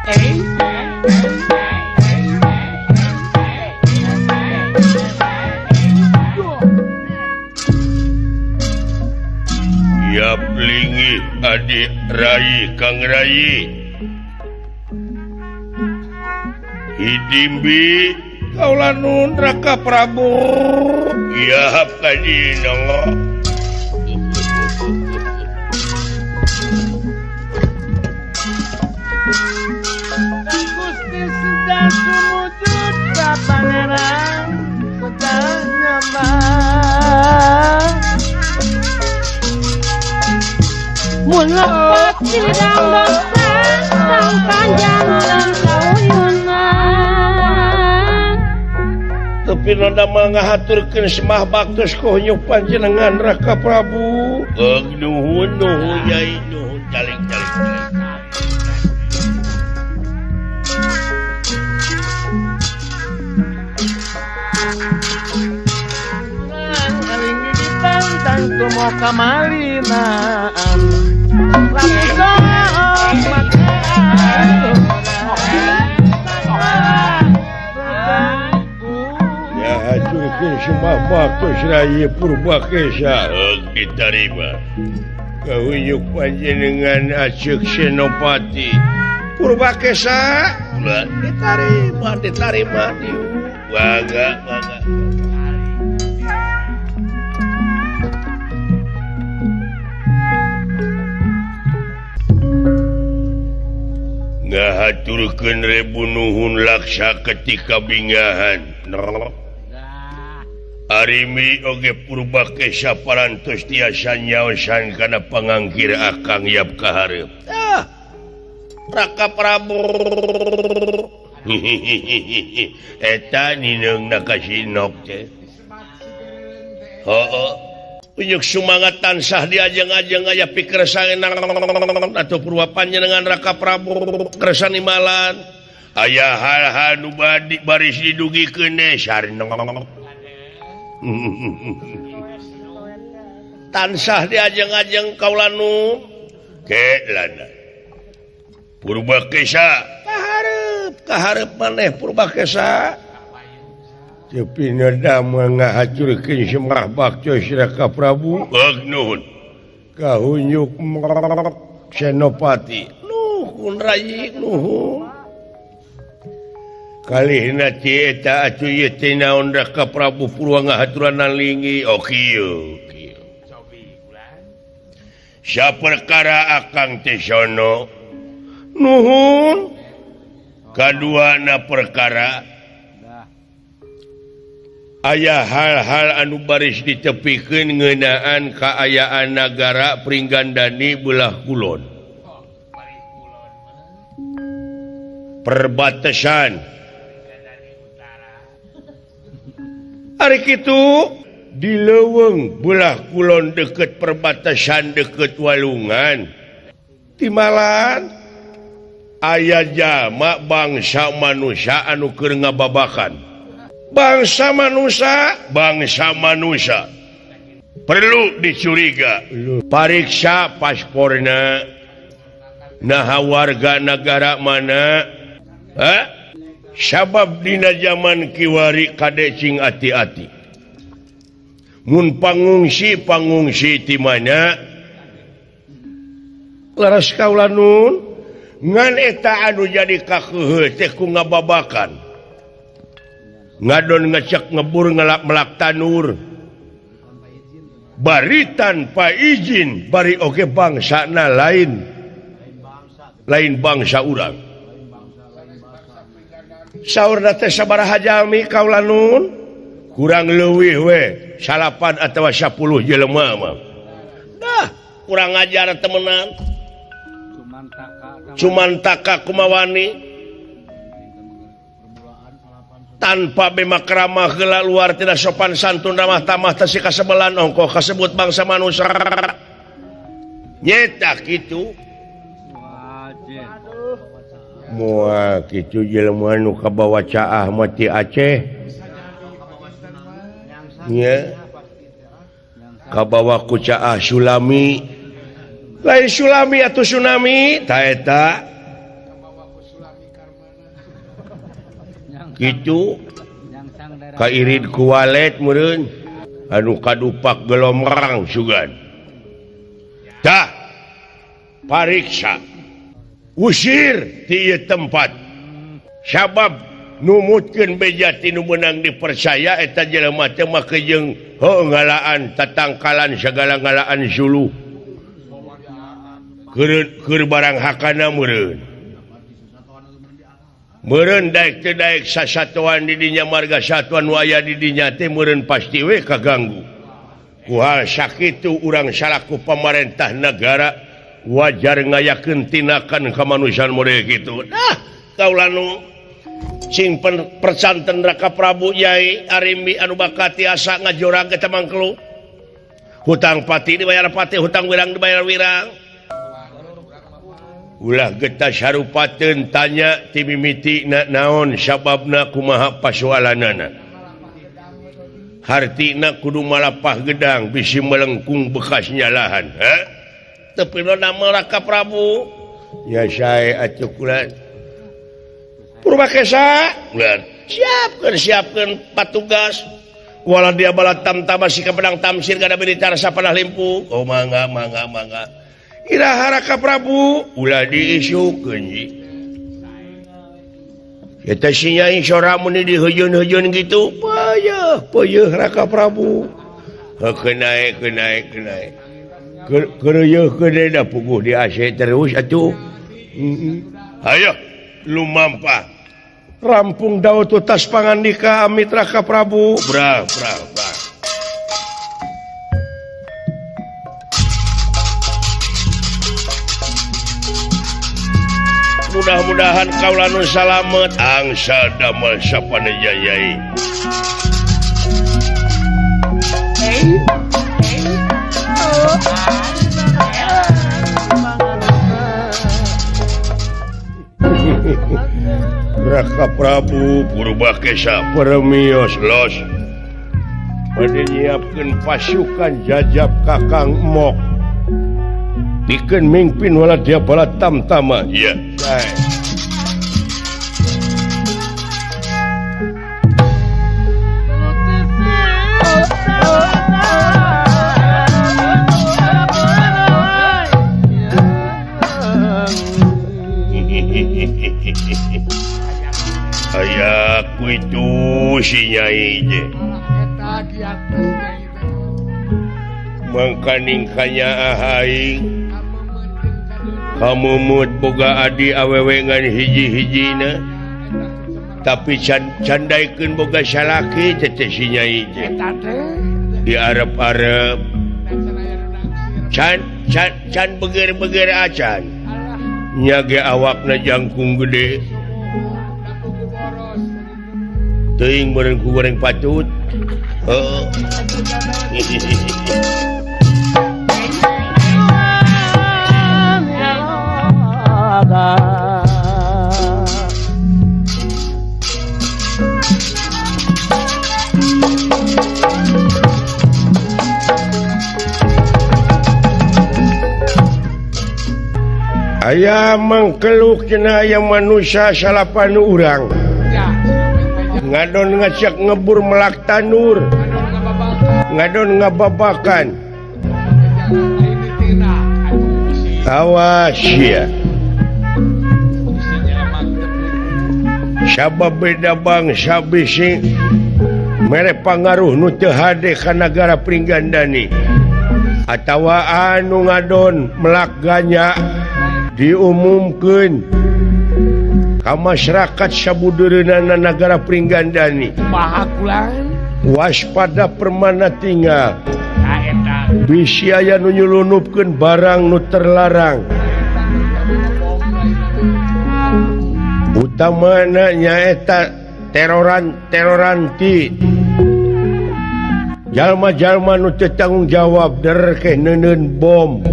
Yap linggih adik Rai Kang Rai Hidimbi kaula nun Raka Prabu Yap kadina Gusti sedang sumujud ka pangeran sedang nyaman Mun lepat sidang dosa sang panjang dan kauyunan. Tapi nanda ngahaturkeun semah baktos kunyuk panjenengan Raka Prabu. Nuhun nuhun yai nuhun caling caling caling. Eling ditantang tumo kamalinaan. Lamun sok makan. Ya haturkeun semah baktos Rai Purbakesa ditarima. Kahunyuk panjenengan Aceuk Senopati Purbakesa ulah ditarima ditarima bangga bangga. Ngahaturkeun rebu nuhun laksa ketika bingahan. Arimi oge Purbakesa parantos tiasa nyaosan kana pangangkir akang yap kahareup. Ah, Raka Prabu. Eta nineungna ka sinok teh. Heuh. Unyuk sumangat tansah diajeng-ajeng aya pikersana atau purwa panjenengan Raka Prabu kersa nimalan. Aya hal-hal nu badi baris didugikeun sareng tansah diajeng-ajeng kaula nu ke lana Purbakesa kahareup kahareup maneh Purbakesa teu pineda ngahacurkeun semah baktos Raka Prabu. Nuhun kahunyuk Senopati nuhun Rai nuhun kalihna ti eta atuh ieu teh naon Raka Prabu Purwa ngahaturanan linggih. Oh kieu kieu saperkara akang teh sono nuhun kaduana perkara aya hal-hal anu baris ditepikeun ngeunaan kaayaan nagara Pringgandani belah kulon perbatasan. Ari kitu di leuweung belah kulon deket perbatasan deket Walungan timalan aya jalma bangsa manusia anu keur ngababakan bangsa manusia perlu dicuriga pariksa pasporna naha warga negara mana ha? Sabab dina zaman kiwari kade cing ati-ati mun pangungsi ti mana laras kaula nun ngan eta anu jadi kakeuheuh teh ku ngababakan ngadon ngecek ngebur ngelak melak tanur bari tanpa izin bari oge bangsana lain lain bangsa urang. Saurna teh sabaraha jalmi kaula nun kurang leuwih we 8 atawa 10 jelema mah. Dah kurang ajar temenan cuman taka kumawani tanpa bema keramah heula luar tidak sopan santun ramah tamah teh si kasebelan ongkoh kasebut bangsa manusia nyeta kitu. Moal kitu jelema nu kabawa caah mah ti Aceh nya kabawa ku caah Sulami lain Sulami atuh tsunami ta eta Kitu kairid ku walet meureun anu kadupak gelomrang sugan. Tah pariksa usir ti ieu tempat sabab numutkeun beja ti nu meunang dipercaya eta jelema teh make jeung heuh ngalaan tatangkalan sagala ngalaan suluh keur barang hakana meureun meureun daek teu daek sasatoan di dinya marga satuan nu aya di dinya teh meureun pasti we kaganggu ku hal sakitu urang salaku pamarentah nagara wajar ngayakeun tindakan kamanusiaan model kitu. Nah kaula nu sing percanten Raka Prabu Yai Arimbi anu bakati asa ngajorag eta mangkelu hutang pati dibayar pati hutang wirang dibayar wirang ulah getas harupateun tanya ti mimiti na naon sababna kumaha pasualanana hartina kudu malapah gedang bisi melengkung bekas nyalahan ha teu nama Raka Prabu ya sae atuh kula Purwakesa siapkan patugas wala dia bala tamtama si pedang tamsir kada beri sapanah limpu oh mangga mangga mangga iraha Raka Prabu ulah diisukeun ji eta si Nyai sora mun diheujeun-heujeun kitu peuyeeh peuyeeh Raka Prabu heuh kenae kenae kenae keureuyeeh da puguh di AC terus atuh ayo lumampah rampung daun tutas pangandika amit Raka Prabu bra bra bra mudah-mudahan kaula nu salamet angsa damel sapaneja Yai. Raka Prabu Purwakesa permios los bade nyiapkeun pasukan jajab Kakang Mok pikeun mingpin wala dia bala tamtama ieu yeah. Ayaku itu si Nyai je mangkaning kanyaah aing kamumut boga adi awewe ngan hiji-hijina tapi candaikeun boga salaki teh si Nyai je di arep-arep can can can beger-beger acan nya ge awakna jangkung gede teuing meureun ku goreng patut heuh. Aya mangkeluk cenah aya manusia salapan urang ngadon ngacak ngebur melak tanur ngadon ngababakan awas ya sabab beda bangsa bisi mere pangaruh nu teu hade ka nagara Pringgandani atawa anu ngadon melak ganya diumumkeun ka masyarakat sabudereunana nagara Pringgandani waspada permana tinggal bisi aya nu nyulunupkeun barang nu terlarang utamana nyaeta teroran ti jalma-jalma nu teu tanggung jawab derkeh neuneun bom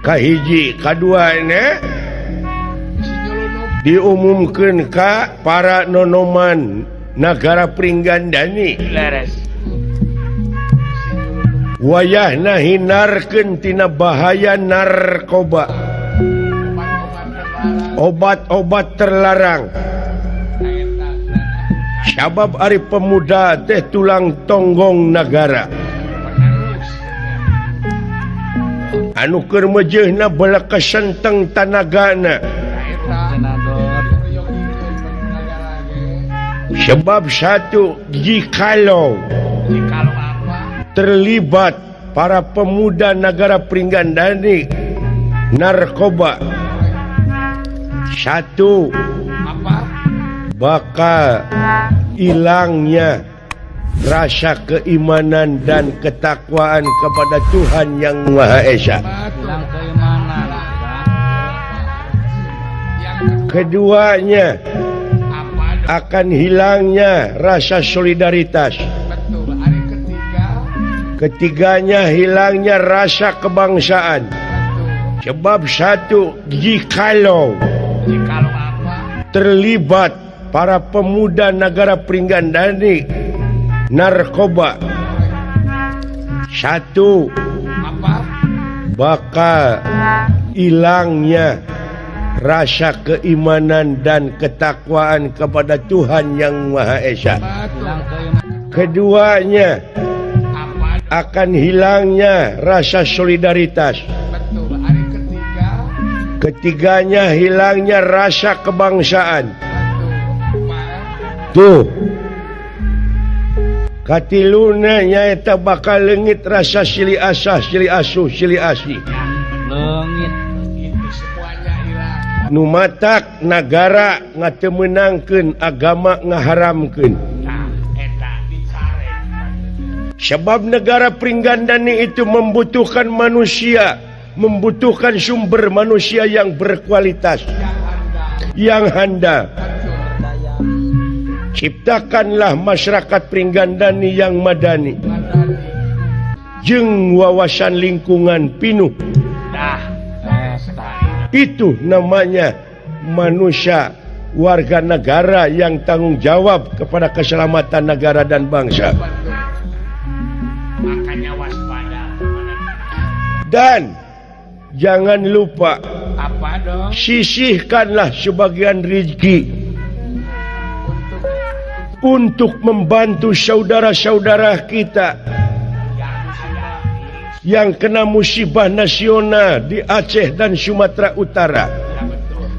kahiji kadua ne diumumkeun ka para nonoman nagara Pringgandani wayahna hinarkeun tina bahaya narkoba. Obat-obat terlarang. Sabab ari pemuda teh tulang tonggong nagara. Anu keur meujeuhna belekesenteng tanagana. Sebab satu, jikalau terlibat para pemuda negara Pringgandani narkoba, satu, bakal hilangnya rasa keimanan dan ketakwaan kepada Tuhan Yang Maha Esa. Keduanya, akan hilangnya rasa solidaritas. Ketiganya, hilangnya rasa kebangsaan. Sebab satu, jikalau terlibat para pemuda negara Pringgandani narkoba, satu, bakal hilangnya rasa keimanan dan ketakwaan kepada Tuhan Yang Maha Esa. Keduanya, akan hilangnya rasa solidaritas. Ketiganya, hilangnya rasa kebangsaan. Tuh, katiluna nyaeta bakal leungit rasa silih asah, silih asuh, silih asih. Nu matak nagara ngatemeunangkeun agama ngaharamkeun. Sebab negara Pringgandani itu membutuhkan manusia, membutuhkan sumber manusia yang berkualitas, yang handal. Ciptakanlah masyarakat Pringgandani yang madani, jeung wawasan lingkungan pinuh. Itu namanya manusia warga negara yang tanggung jawab kepada keselamatan negara dan bangsa. Dan jangan lupa, sisihkanlah sebagian rezeki untuk membantu saudara-saudara kita yang kena musibah nasional di Aceh dan Sumatera Utara.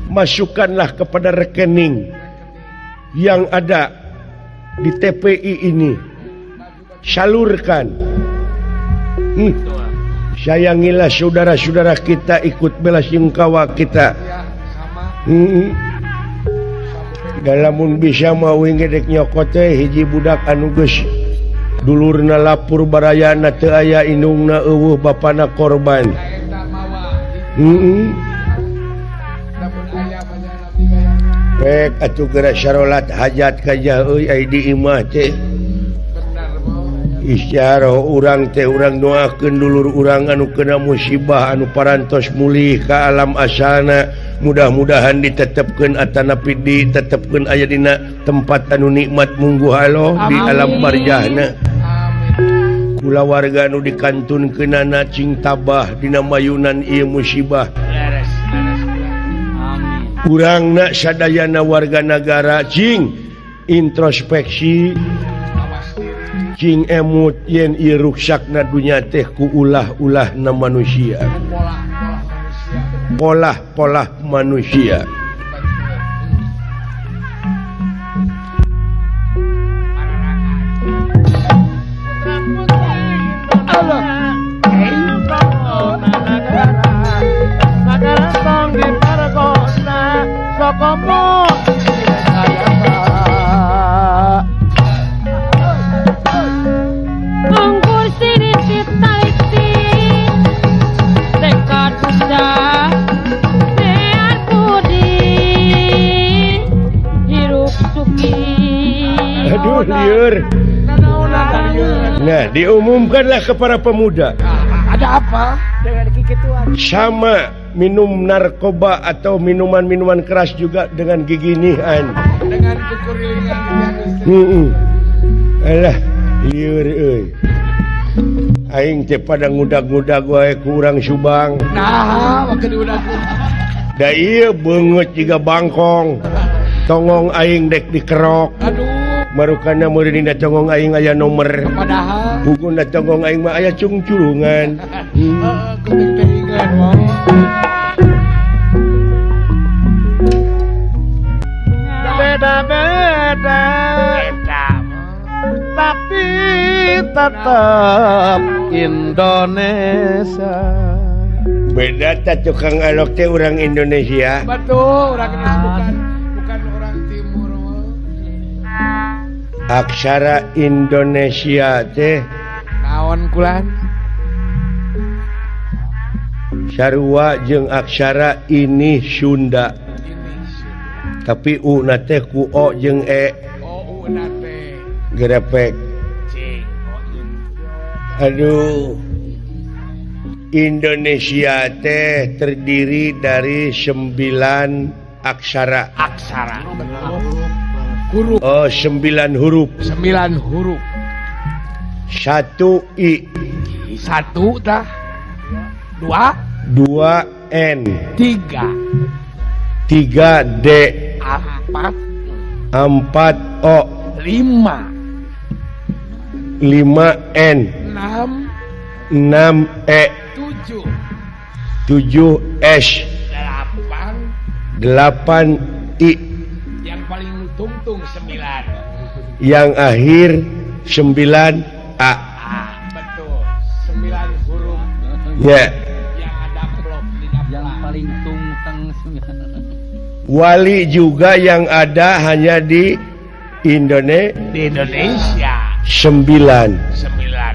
Masukkanlah kepada rekening yang ada di TPI ini. Salurkan. Sayangilah saudara-saudara kita, ikut bela sungkawa kita. Dalamun bisa mau ngedek nyokot teh hiji budak anu geus dulurna lapur barayana teu aya, indungna eueuh, bapana korban. Pek atuh geura sarolat hajat kajah euy ai di imah teh. Isyaro urang teh urang doakeun dulur urang anu kena musibah anu parantos mulih ka alam asalna, mudah-mudahan ditetepkeun atanapi ditetepkeun aya dina tempat anu nikmat mungguh Allah di alam barjahna. Kulawarga anu dikantunkeunana cing tabah dina mayunan ieu musibah. Urangna sadayana warga nagara cing introspeksi, cing emut yen ieu ruksakna dunya teh ku ulah-ulahna manusia, polah-polah manusia. Aduh, liur. Nah, diumumkanlah kepada pemuda. Ada apa? Sama minum narkoba atau minuman-minuman keras juga dengan giginihan. Dengan kukurilingan. Alah, liur euy. Aing teh pada ngudag-ngudag wae ku urang Subang. Nah, make diudag. Da ieu beungeut jiga bangkong. Tongong aing dek dikerok. Aduh. Marukana meureun dina tongong aing aya nomor. Padahal Puguna tongong aing mah aya cungcurungan. Heeh, kuting-teuingan mo. Beda-beda tapi tetap Indonesia. Beda tak tukang alok teh orang Indonesia. Betul, orang Indonesia bukan orang timur. Aksara Indonesia teh naon kulan? Sarua jeung aksara ini Sunda. Tapi U na teh ku O jeung E. O U na teh. Gerepek. Cing, O jeung. Aduh. Indonesia teh terdiri dari 9 aksara. Aksara. Huruf. Oh, 9 huruf. 9 huruf. 1 I. 1 tah. 2. 2 N. 3. 3 D. 4. 4 O. 5. 5 N. 6. 6 E. 7. 7 S. 8. 8 I. Yang paling tungtung 9. Yang akhir 9 A. A, betul. 9 huruf. Ya. Yang ada blok di dalam. Yang paling tungteng 9. Wali juga yang ada hanya di Indonesia. Di Indonesia. 9. 9.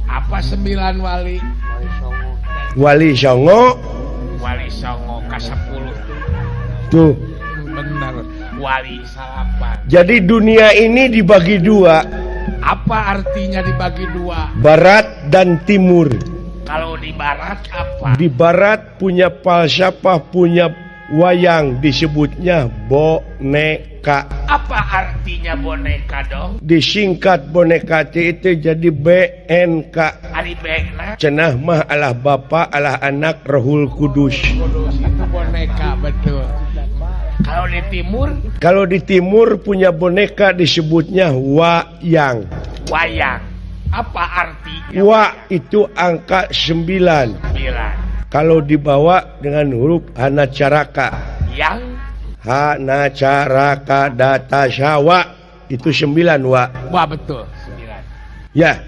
Apa 9 wali? Wali Songo. Wali Songo ke 10 tuh. Benar. Wali salapan. Jadi dunia ini dibagi dua. Apa artinya dibagi dua? Barat dan timur. Kalau di barat apa? Di barat punya falsafah, punya wayang, disebutnya boneka. Apa artinya boneka dong? Disingkat boneka itu jadi BNK. Ari BNK. Cenah mah Allah Bapa, Allah Anak, Rohul Kudus. Kudus itu boneka, betul. Kalau di timur? Kalau di timur punya boneka disebutnya wayang. Wayang. Apa artinya? Wa itu angka 9. 9. Kalau dibawa dengan huruf Hanacaraka. Yang Hanacaraka data syawa itu 9 wa. Wah, betul, 9. Ya.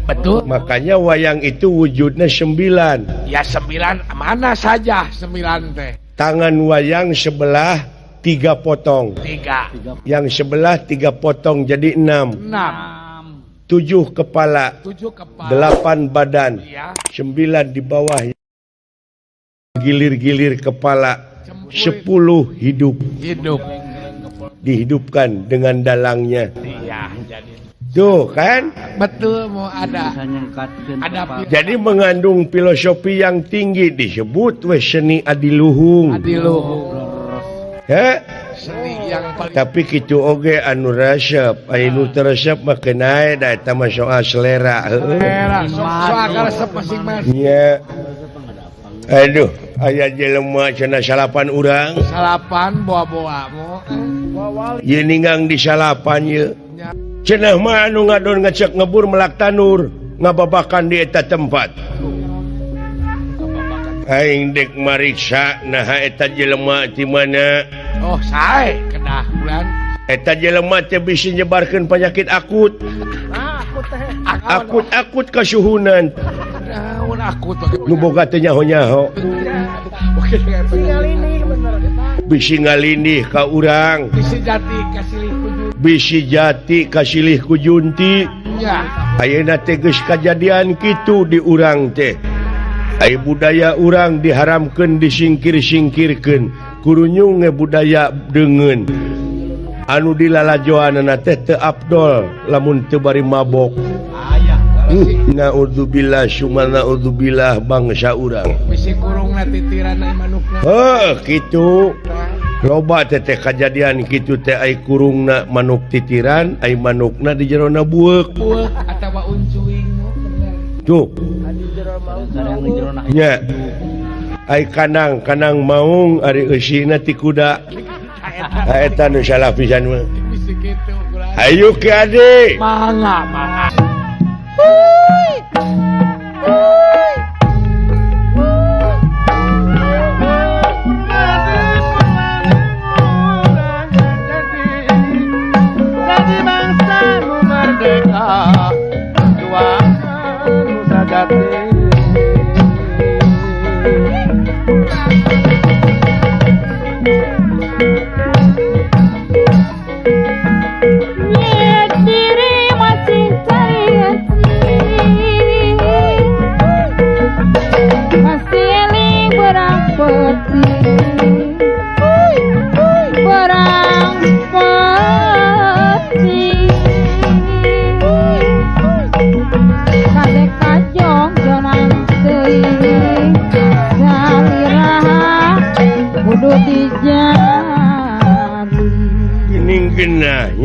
Betul. Makanya wayang itu wujudnya 9. Ya 9 mana saja 9 teh. Tangan wayang sebelah 3 potong. 3. Yang sebelah 3 potong jadi 6. 6. 7 kepala, 7 kepala, 8 badan, ya. 9 di bawah gilir-gilir kepala, 10 hidup. Hidup. Dihidupkan dengan dalangnya. Iya, jadi. Tuh kan? Betul, mau ada. Ada. Jadi mengandung filosofi yang tinggi disebut weh seni adiluhung. Adiluhung. He? Seni yang paling. Tapi kitu oge anu resep, anu teu resep mah keun da eta mah soal selera. Selera, soal resep masing-masing. Nya. Aduh, aya jelema cenah salapan urang. Salapan boa-boa mo. Ieu ninggang di salapan ieu. Cenah mah anu ngadon ngecek ngebur melak tanur, ngababakan di eta tempat. Aing dek mariksa naha eta jelema ti mana. Oh, sae kedah bulan. Eta jelema teh bisi nyebarkeun penyakit akut. Akut-akut kasuhunan. Naon akut nu boga teh nyaho-nyaho. Bisi ngalindih ka urang. Bisi jati kasilih ku junti. Bisi jati kasilih ku junti. Nya. Ayeuna teh geus kajadian kitu di urang teh. Ai budaya urang diharamkeun, disingkir-singkirkeun. Kurunyung ge budaya deungeun. Anu dilalajoanana teh teu afdol lamun teu bari mabok. Naudzubillah summa naudzubillah bangsa urang. Bisi kurungna titiran ai manukna. Heuh kitu. Loba teh teh kajadian kitu teh ai kurungna manuk titiran, ai manukna di jerona bueuk. Bueuk atawa uncuing bener. Tuh. Nya. Ai kanang-kanang maung ari eusina ti kuda. Eta nu salah pisan mah. Ayo Ki Ade. Mangga, mangga. Jadi bangsa nu merdeka, juang nu sajati.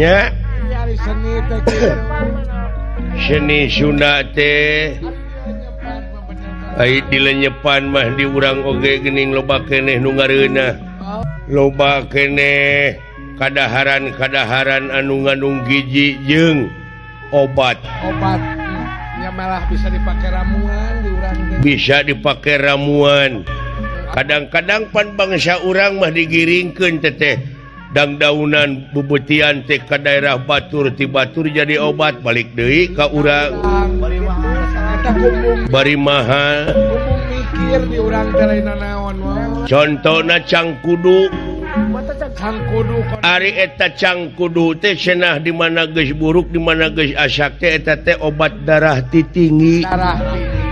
Nya seni Sunda teh ai dilenyepan mah di urang oge geuning loba keneh nu ngareunah, loba keneh kadaharan-kadaharan anu ngandung gizi jeung obat. Obat nya malah bisa dipake ramuan di urang teh. Bisa dipake ramuan. Kadang-kadang pan bangsa urang mah digiringkeun teteh dangdaunan bubutian teh ka daerah batur ti batur jadi obat balik deui ka urang. Bari mahal. Mikir di urang teh lain naon. Contona cangkudu. Cangkudu ari eta cangkudu teh cenah di mana geus buruk di mana geus asak teh eta teh obat darah ti tinggi. Darah tinggi.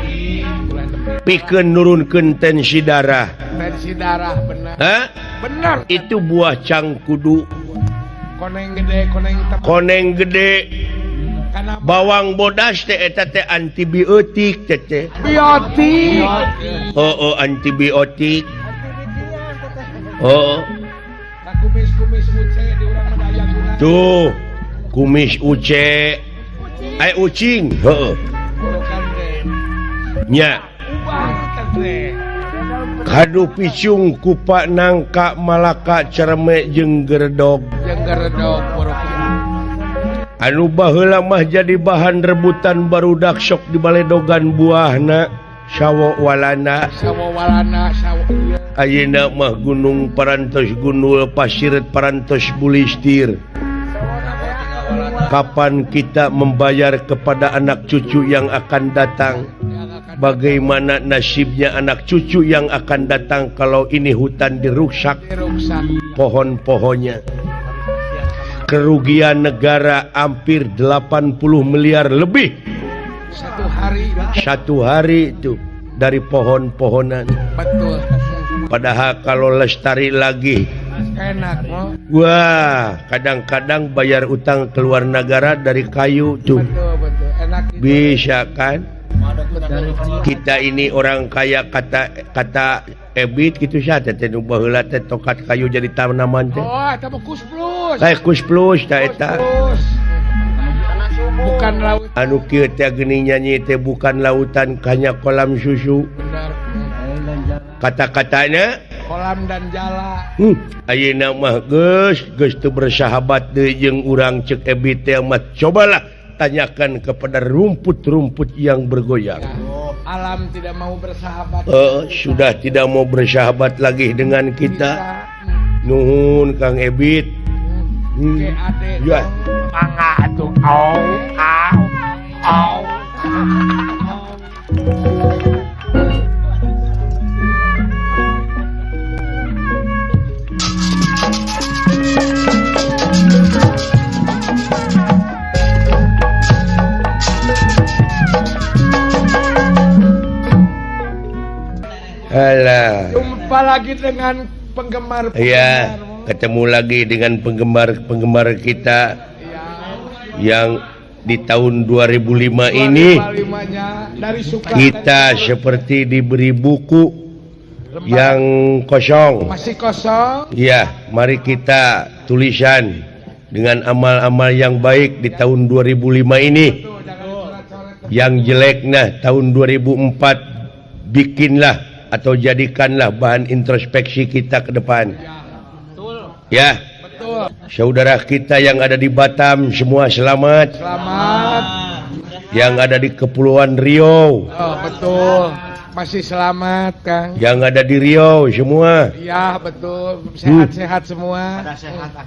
Pikeun nurunkeun tensi darah. Tensi darah benar. Hah? Benar. Itu buah cangkudu. Koneng gede, koneng tebal. Koneng gede. Karena bawang bodas teh eta teh antibiotik teh teh. Biotik. Oh, oh antibiotik. Oh. Kumis-kumis uce di urang mah aya guna. Tuh, kumis uce. Ai ucing, heuh. Nya. Kadu picung kupa nangka malaka cereme jeung geredog. Jeung geredog anu baheula mah jadi bahan rebutan barudak sok dibaledogan buahna sawo walana. Sawo walana sawo ieu. Ayeuna mah gunung parantos gundul pasir parantos bulistir. Kapan kita membayar kepada anak cucu yang akan datang? Bagaimana nasibnya anak cucu yang akan datang kalau ini hutan dirusak pohon-pohonnya? Kerugian negara hampir 80 miliar lebih satu hari itu dari pohon-pohonan. Betul. Padahal kalau lestari lagi enak. Wah, kadang-kadang bayar utang keluar negara dari kayu tuh. Betul, betul. Enak itu. Bisa kan? Kita ini orang kaya kata Ebit gitu sih teh nu baheula teh tokat kayu jadi tanaman teh. Oh, eta mah kus plus. Teh kus plus tah eta. Bukan laut. Anu kieu teh geuning nyanyi teh bukan lautan kanya kolam susu. Benar. Kata-katanya kolam dan jala. Ayeuna mah geus geus teu bersahabat deui jeung urang ceuk Ebit teh mah cobalah tanyakan kepada rumput-rumput yang bergoyang. Ya, alam tidak mau bersahabat. Sudah tidak mau bersahabat lagi dengan kita. Nuhun Kang Ebit. Ya. Mangga atuh. Au au au. Alah. Jumpa lagi dengan penggemar. Iya, ketemu lagi dengan penggemar-penggemar kita ya. Yang di tahun 2005 ini dari suka, kita dari seperti diberi buku lembar yang kosong. Masih kosong. Iya, mari kita tulisan dengan amal-amal yang baik di tahun 2005 ini. Betul, Yang jelek nah tahun 2004 bikinlah atau jadikanlah bahan introspeksi kita ke depan. Ya. Betul. Saudara kita yang ada di Batam semua selamat. Selamat. Yang ada di Kepulauan Riau. Oh, betul. Masih selamat, Kang. Yang ada di Riau semua. Iya, betul. Sehat-sehat semua.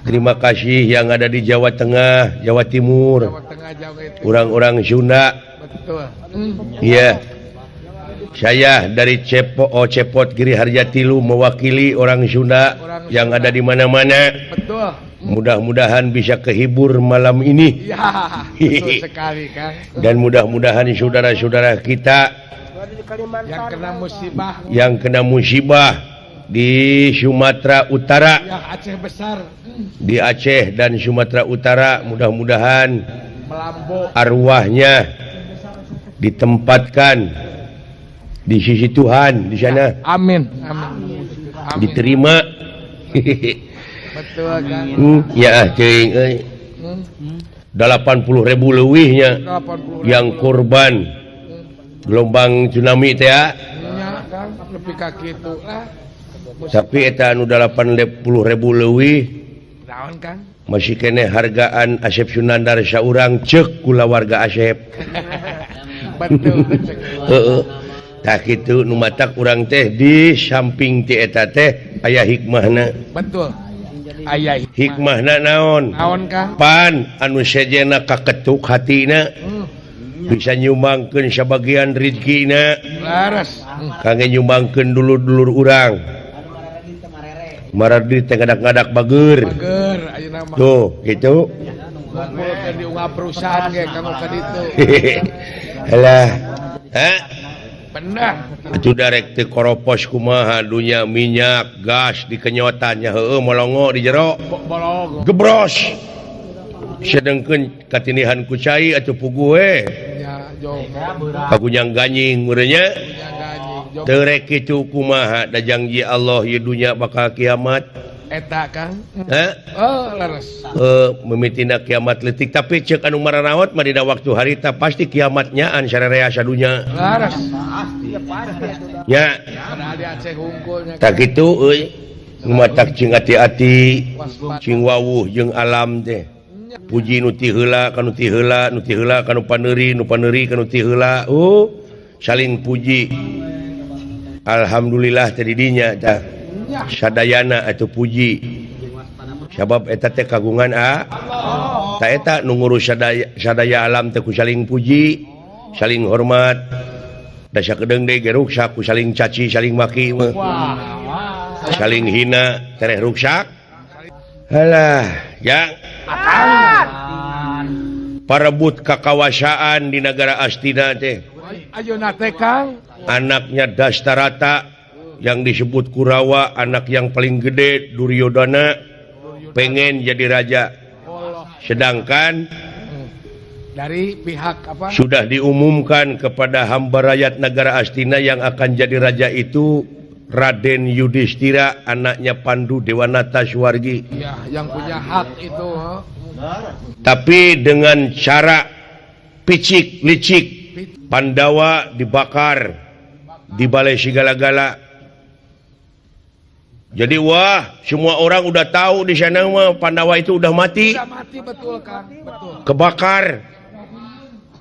Terima kasih yang ada di Jawa Tengah, Jawa Timur. Jawa Tengah, Jawa Timur. Orang-orang Sunda. Betul. Iya. Saya dari Cepot Giri Harjatilu mewakili orang Sunda yang ada di mana-mana. Betul. Mudah-mudahan bisa kehibur malam ini. Iya, betul sekali, Kang. Dan mudah-mudahan saudara-saudara kita yang kena musibah di Sumatera Utara, ya, Aceh besar. Di Aceh dan Sumatera Utara, mudah-mudahan arwahnya ditempatkan di sisi Tuhan di sana. Ya, amin. Amin. Amin. Diterima. Betul, Kang. Ya, cing euy. 80.000 leuwihnya yang korban gelombang tsunami teh ya. Kang, lebih ka kitu lah. Tapi eta anu 80.000 leuwih. Naon, Kang? Masih keneh hargaan Asep Sunandar saurang ceuk kulawarga Asep. Betul. Heeh. Tah kitu nu matak urang teh di samping ti eta teh aya hikmahna. Betul. Aya hikmahna naon? Naon, Kang? Pan anu sejena kaketuk hatina. Bisa nyumbangkeun sabagian rezekina. Laras. Kangge nyumbangkeun dulur-dulur urang. Maradi teh ngadak-ngadak bager. Bager ayeuna mah. Tuh, gitu. Ngumpulkeun di ungap perusahaan ge kanggo ka ditu. Halah. Hah? Benar. Atuh darek teu koropos kumaha dunya minyak, gas dikenyotan nya heueuh molongo di jero. Bolongo. Gebros. Sedengkeun katinihan ku cai atuh puguh we. Nya jong. Kagunyang ganying meureun nya. Teu rek kitu kumaha da janji Allah ieu dunya bakal kiamat. Eta, Kang. Hah? Oh, leres. Mimitina kiamat leutik tapi ceuk anu mararaot mah dina waktu harita pasti kiamatnyaan sararea sadunya. Leres. Nya. Padahal di Aceh hungkul nya. Tah kitu euy. Nu matak cing ati-ati, cing wawuh jeung alam teh. Puji nu ti heula ka nu ti heula, nu ti heula ka nu paneuri, nu paneuri ka nu ti heula. Oh, saling puji. Alhamdulillah teh di dinya tah. Sadayana atuh puji. Sabab eta teh kagungan a. Ta eta nu ngurus sadaya alam teh ku saling puji, saling hormat. Da sakedeung deui ge ruksak ku saling caci, saling maki mah. Saling hina, tereh ruksak. Halah, ya. Parebut kakawasaan di negara Astina teh. Ayeuna teh, Kang. Anaknya Dastarata yang disebut Kurawa, anak yang paling gede Duryodhana pengen jadi raja. Sedangkan dari pihak apa? Sudah diumumkan kepada hamba rakyat negara Astina yang akan jadi raja itu Raden Yudhistira, anaknya Pandu Dewanata Suwargi. Ya, yang punya hak itu. Tapi dengan cara picik licik, Pandawa dibakar di balai segala-gala. Jadi wah, semua orang udah tahu di sana mah Pandawa itu udah mati. Udah mati, betul, Kang. Betul. Kebakar.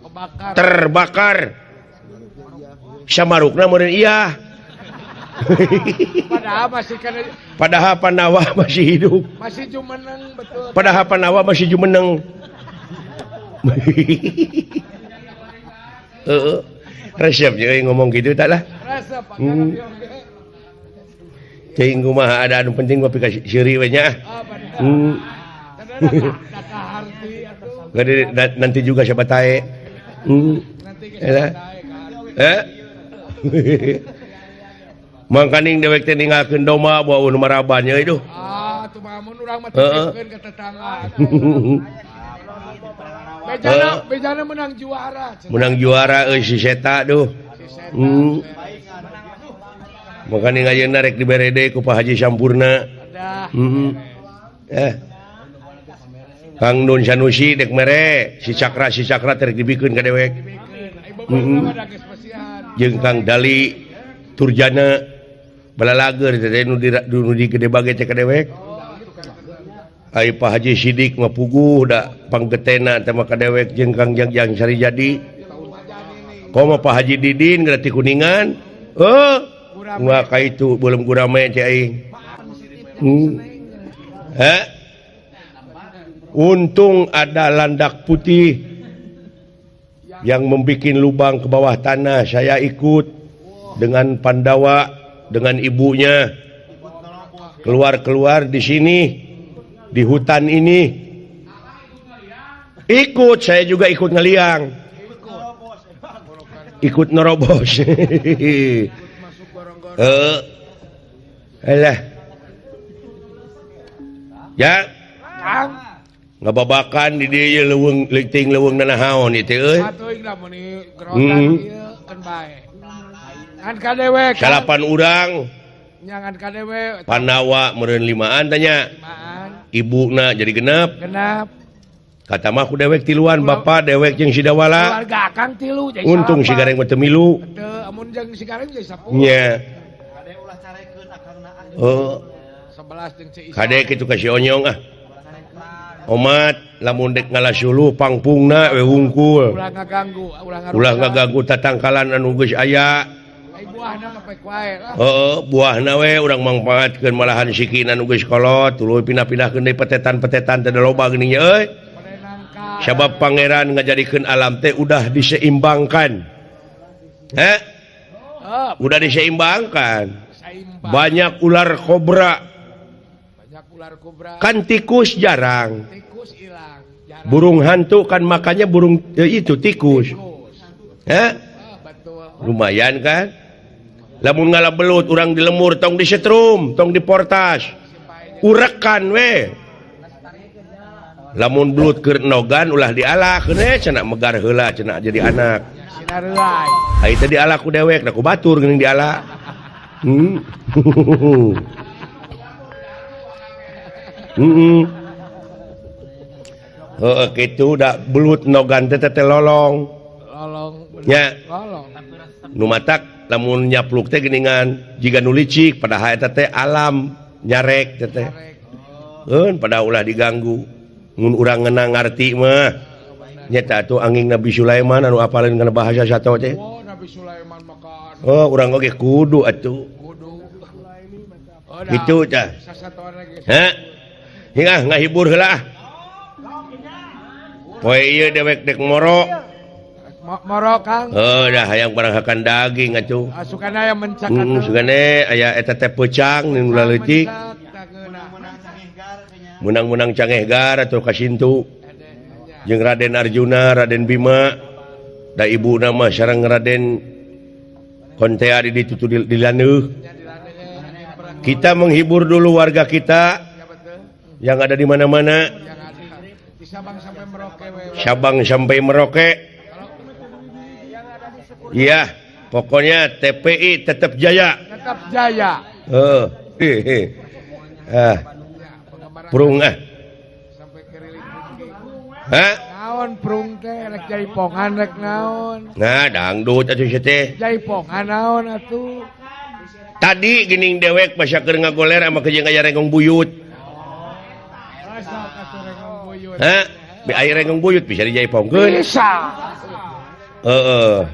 Kebakar. Terbakar. Samarukna meureun iya. Padahal masih kan, padahal Pandawa masih hidup. Masih jumeneng, betul. Padahal Pandawa masih jumeneng. Heeh. Resep jeung ngomong gitu tak lah. Resep. Cing kumaha ada anu penting mah pika seuri we nya. Nanti juga siapa tae. Mangkaning dewek teh ninggalkeun domba bau nu maraban nya itu. Ah, tuh mah mun urang mah titipkeun ka tetangga. Bejana, bejana menang juara. Menang juara euy si Seta duh. Mangkaning ayeuna rek dibere deui ku Pak Haji Sampurna. Kang Nun Sanusi dek mere si Cakra teh rek dibikeun ka dewek. Jeung Kang Dali Turjana. Balalager teh nu di gede bage teh ka dewek. Ai Pak Haji Sidik mah puguh da panggetena teh mah ka dewek jeung Kang Jangjang Sarijadi. Komo Pak Haji Didin geura ti Kuningan. Heuh, mah ka itu belum gurame teh aing. Heh. Untung ada landak putih yang membikin lubang ke bawah tanah. Saya ikut dengan Pandawa, dengan ibunya keluar-keluar di sini, di hutan ini. Ikut, saya juga ikut ngeliang, ikut nerobos. Alah. Ya, ngababakan di dieu leuweung leuting leuweung nanahaon ieu teh euy. Salapan urang Pandawa meureun limaan tanya. Ibuna jadi genep. Genep. Kata mah ku dewek tiluan, bapak dewek jeung si Dawala. Keluarga akang tilu jadi. Untung si Gareng mah teu milu. Teu, amun jeung si Gareng jadi 10. Nya. Oh. 11 jeung si Isa. Kade kitu ka si Onyong ah. Omat lamun dek ngalasuluh pangpungna we wungkul. Ulah ngaganggu, ulah ngaganggu tatangkalan anu geus aya. Heeh, buahna we urang mangpaatkeun malahan sikina nu geus kolot tuluy pindah-pindahkeun deui petetan-petetan teh loba geuning euy. Sabab pangeran ngajadikeun alam teh udah diseimbangkan. Heh? Udah diseimbangkan. Banyak ular kobra. Kan tikus jarang. Burung hantu kan makannya burung itu tikus. Heh? Lumayan kan? Lamun ngala belut urang di lemur tong disetrum, tong diportas. Urekan we. Lamun belut keur nogan ulah dialah keun cenah megar heula cenah jadi anak. Ai teh dialah ku dewek da ku batur geuning dialah. Heeh kitu da belut nogan teh teh lolong. Lolong. Nya. Lolong. Nu matak lamun nyapluk teh geuningan jiga nu licik padahal eta teh alam nyarek teh teh. Eun pada ulah diganggu. Mun urang ngeunang ngarti mah. Nyata atuh angin Nabi Sulaiman anu apaleun kana bahasa sato teh. Oh, Nabi Sulaiman maka. Oh, urang oge kudu atuh. Kudu. Kitu tah. Heh. Hingga ngahibur heula ah. Poe ieu dewek dek moro. Moro Kang. Heuh dah hayang barang hakan daging atuh. Sukana aya mencak atuh. Sukana aya eta teh peucang nu leutik. Menang-menang cangehgar atau kasintu. Jeung Raden Arjuna, Raden Bima, da ibuna mah sareng Raden Kontea di ditu di laneuh. Kita menghibur dulu warga kita yang ada di mana-mana. Sabang sampai Merauke. Iya, pokoknya TPI tetap jaya. Tetap jaya. Prung ah. Hah? Naon prung teh rek jaipongan rek naon. Nah, dangdut atuh sia teh. Jaipongan naon atuh. Tadi geuning dewek basa keur ngagoler ama jeung aya renggong buyut. Hah? Bi aya renggong buyut bisa dijaipongkeun? Bisa. Heeh.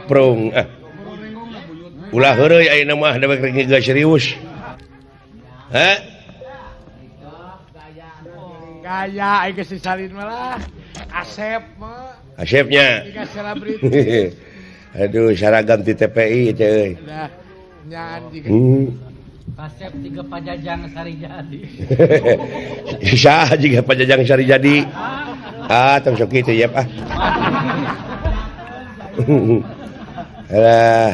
Prung ah. Ulah heureuy ayeuna mah dewek rek geus serius. Hah? Gaya aing geus disalin malah. Asep mah. Asepnya. Tiga selebriti. Aduh, seragam di TPI teh euy. Dah, nyaan jiga. Asep tiga Pajajang Sarijadi. Saha jiga Pajajang Sarijadi? Ah, tong sok kitu yep ah. Alah.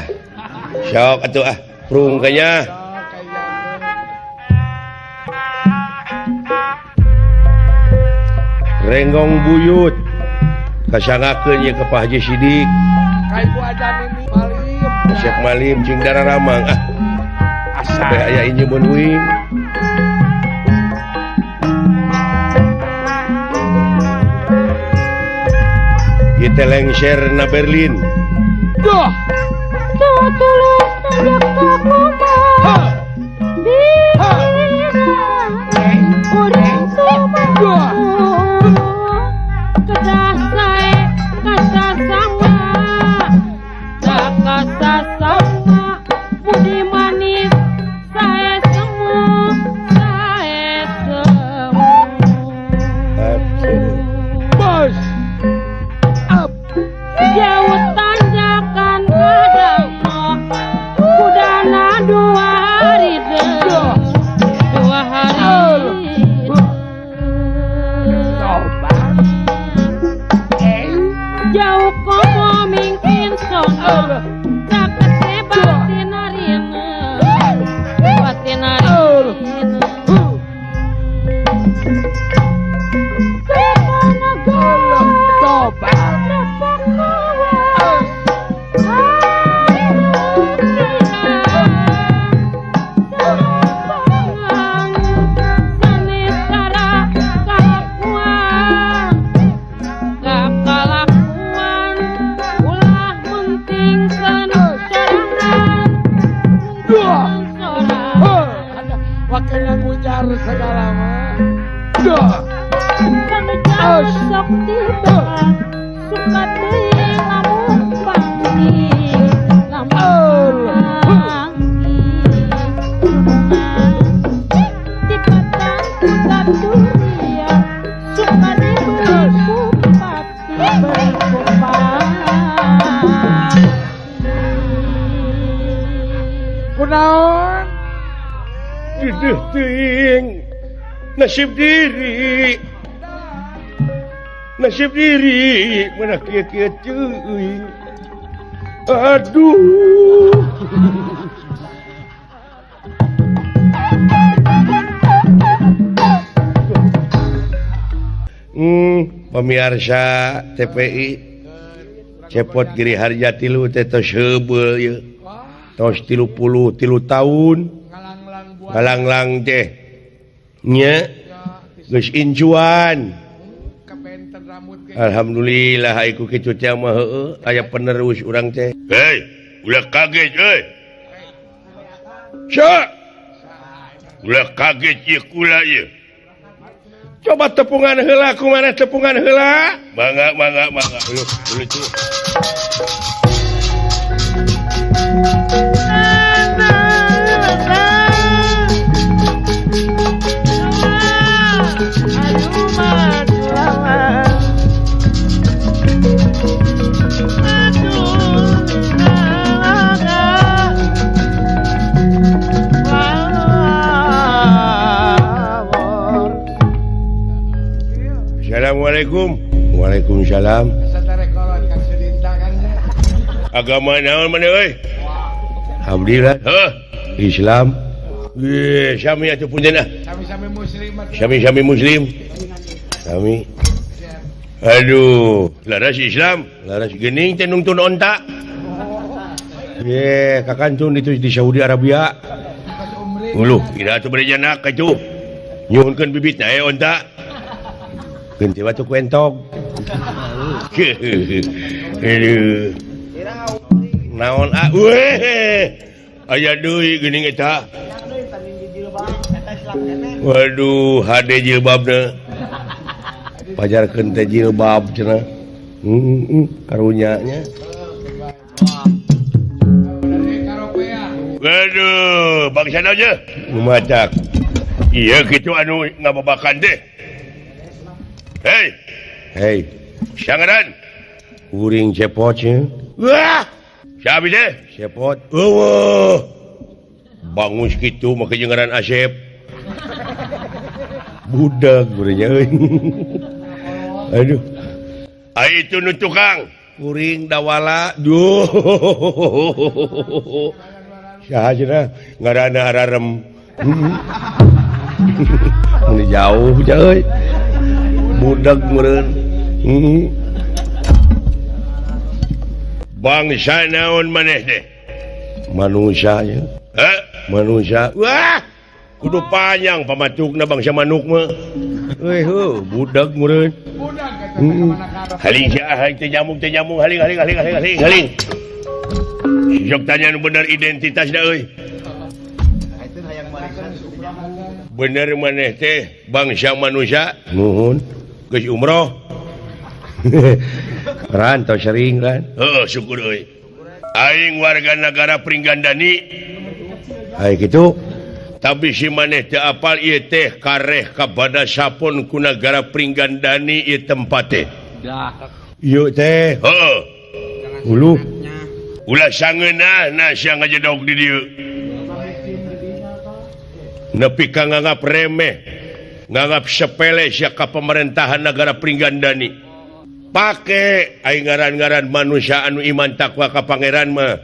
Sok atuh ah, prung kayaknya. Renggong buyut kasangakeun ye ka Pak Haji Sidik. Ka Ibu Adan ini Malim. Syekh Malim jeung dararamang ah. Asa aya injeun uing. Ieu teh lengser na Berlin. Duh. Tulus Nasib diri, nasib diri, mana kieu-kieu teuing. Aduh. Pemirsa TPI Cepot Giri Harja tilu teh tos heubeul ieu. Tos 33 tahun. Ngalanglang teh. Nya geus incuan. Alhamdulillah ai ku kitu teh mah heueuh aya penerus urang teh. Hei, ulah kaget euy. Sa. Ulah kaget ieu kula ieu. Coba tepungan heula kumaha tepungan heula? Mangga mangga mangga. Uluh uluh tuh. Assalamualaikum. Waalaikumsalam. Agama naon maneh euy? Alhamdulillah. Heuh, Islam. Ye, sami atuh punten ah. Sami-sami muslim. Sami-sami muslim. Sami. Aduh, laras Islam, laras geuning teh nungtun onta. Ye, kakantun itu di Saudi Arabia. Uluh, ira atuh bari janak atuh. Nyuhunkeun bibitna eh onta. Ganti batu ku entog. Aduh. Naon ah? Weh. Aya deui geuning eta. Waduh, hade jilbabna. Pajarkeun teh jilbab cenah. Karunya nya. Waduh, bangsa naon ye? Lumacak. Ieu kitu anu ngababakan teh. Hei, hei, sangaran. Uring cepot nya. Wah, siapa teh? Cepot. Eueuh. Bangus kitu make jeung ngaran Asep. Budak geunya euy. Aduh. Ai itu nu tukang. Kuring dawala. Duh. Saha cenah ngaranna ararem. Mun jauh euy. Budak meureun. Bangsa naon maneh teh? Manusia nya. Heh, manusia. Wah, kudu panjang pamatukna bangsa manuk mah. Euy heuh, budak meureun. Budak eta Haling sia haling teh nyamuk haling haling haling haling haling haling. Sok tanya nu bener identitasna euy. Bener maneh teh bangsa manusia nuhun geus umroh. Ran tau sering kan? Heeh, syukur euy. Aing warga negara Pringgandani. Ai kitu. Tapi si maneh teu apal ieu teh kareh kabada sapon ku nagara Pringgandani ieu tempat teh. Ieu teh. Heeh. Uluh. Ulah sangeunahna sia ngajedog di dieu. Nepi ka nganggap remeh, nganggap sepele sia ka pemerintahan nagara Pringgandani. Pake aing ngaran-ngaran manusia anu iman takwa ka pangeran mah.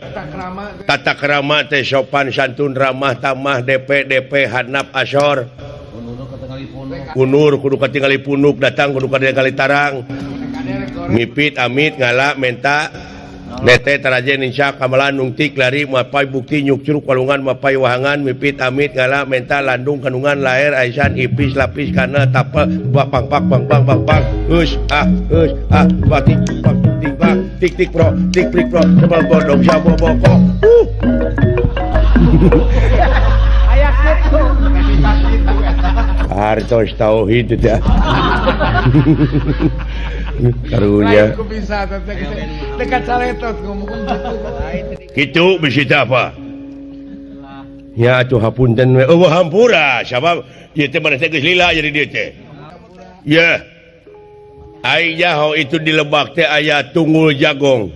Tata krama teh sopan santun ramah tamah DP DP hanap asor. Unur kudu katingali punuk datang kudu katingali tarang. Mipit amit ngala menta nete taraje ninca kamalan nungtik lari mapai bukti nyuk curug walungan mapai wahangan mipit amit ngala menta landung kandungan laer aisan ipis lapis kana tapel bang bang bang bang bang bang us ah batik bang tik bang tik tik pro tik prik pro sebal bodong sabo boko Aya kitu hartos tauhid teh karunya bisa dekat saletot ngomong kitu bisi teh apa ya atuh hapunten we eueuh hampura sabab ieu teh maneh teh geus lila jadi dieu teh ye aing jaho itu di lebak teh aya tunggul jagong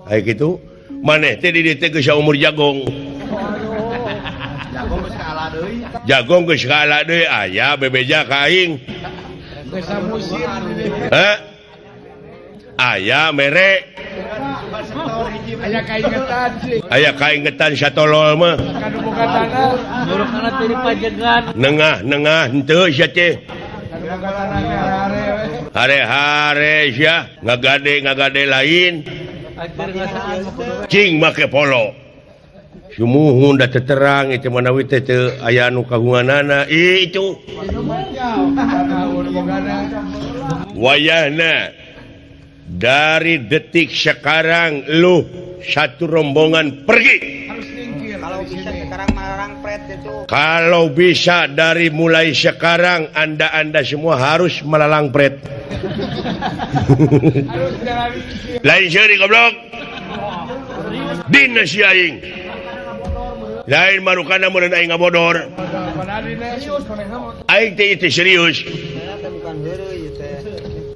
aya kitu maneh teh di dieu teh geus umur jagong jagong geus kaala deui jagong geus kaala deui aya bebeja ka aing heh aya mere aya kaingetan sih aya kaingetan satolol mah kanu boga tanah burukna teh dipajegan nengah-nengah henteu sia teh hare-hare sia ngagade-ngagade lain cing make polo sumuhun da teterang itu manawi teh teu aya anu kagunganana itu wayahna dari detik sekarang lu satu rombongan pergi. Kalau bisa sekarang melarang pret itu. Kalau bisa dari mulai sekarang Anda semua harus melalang pret. Lain seuri goblok. Dina si aing. Lain marukana meureun aing ngabodor. Aing teh itu serius.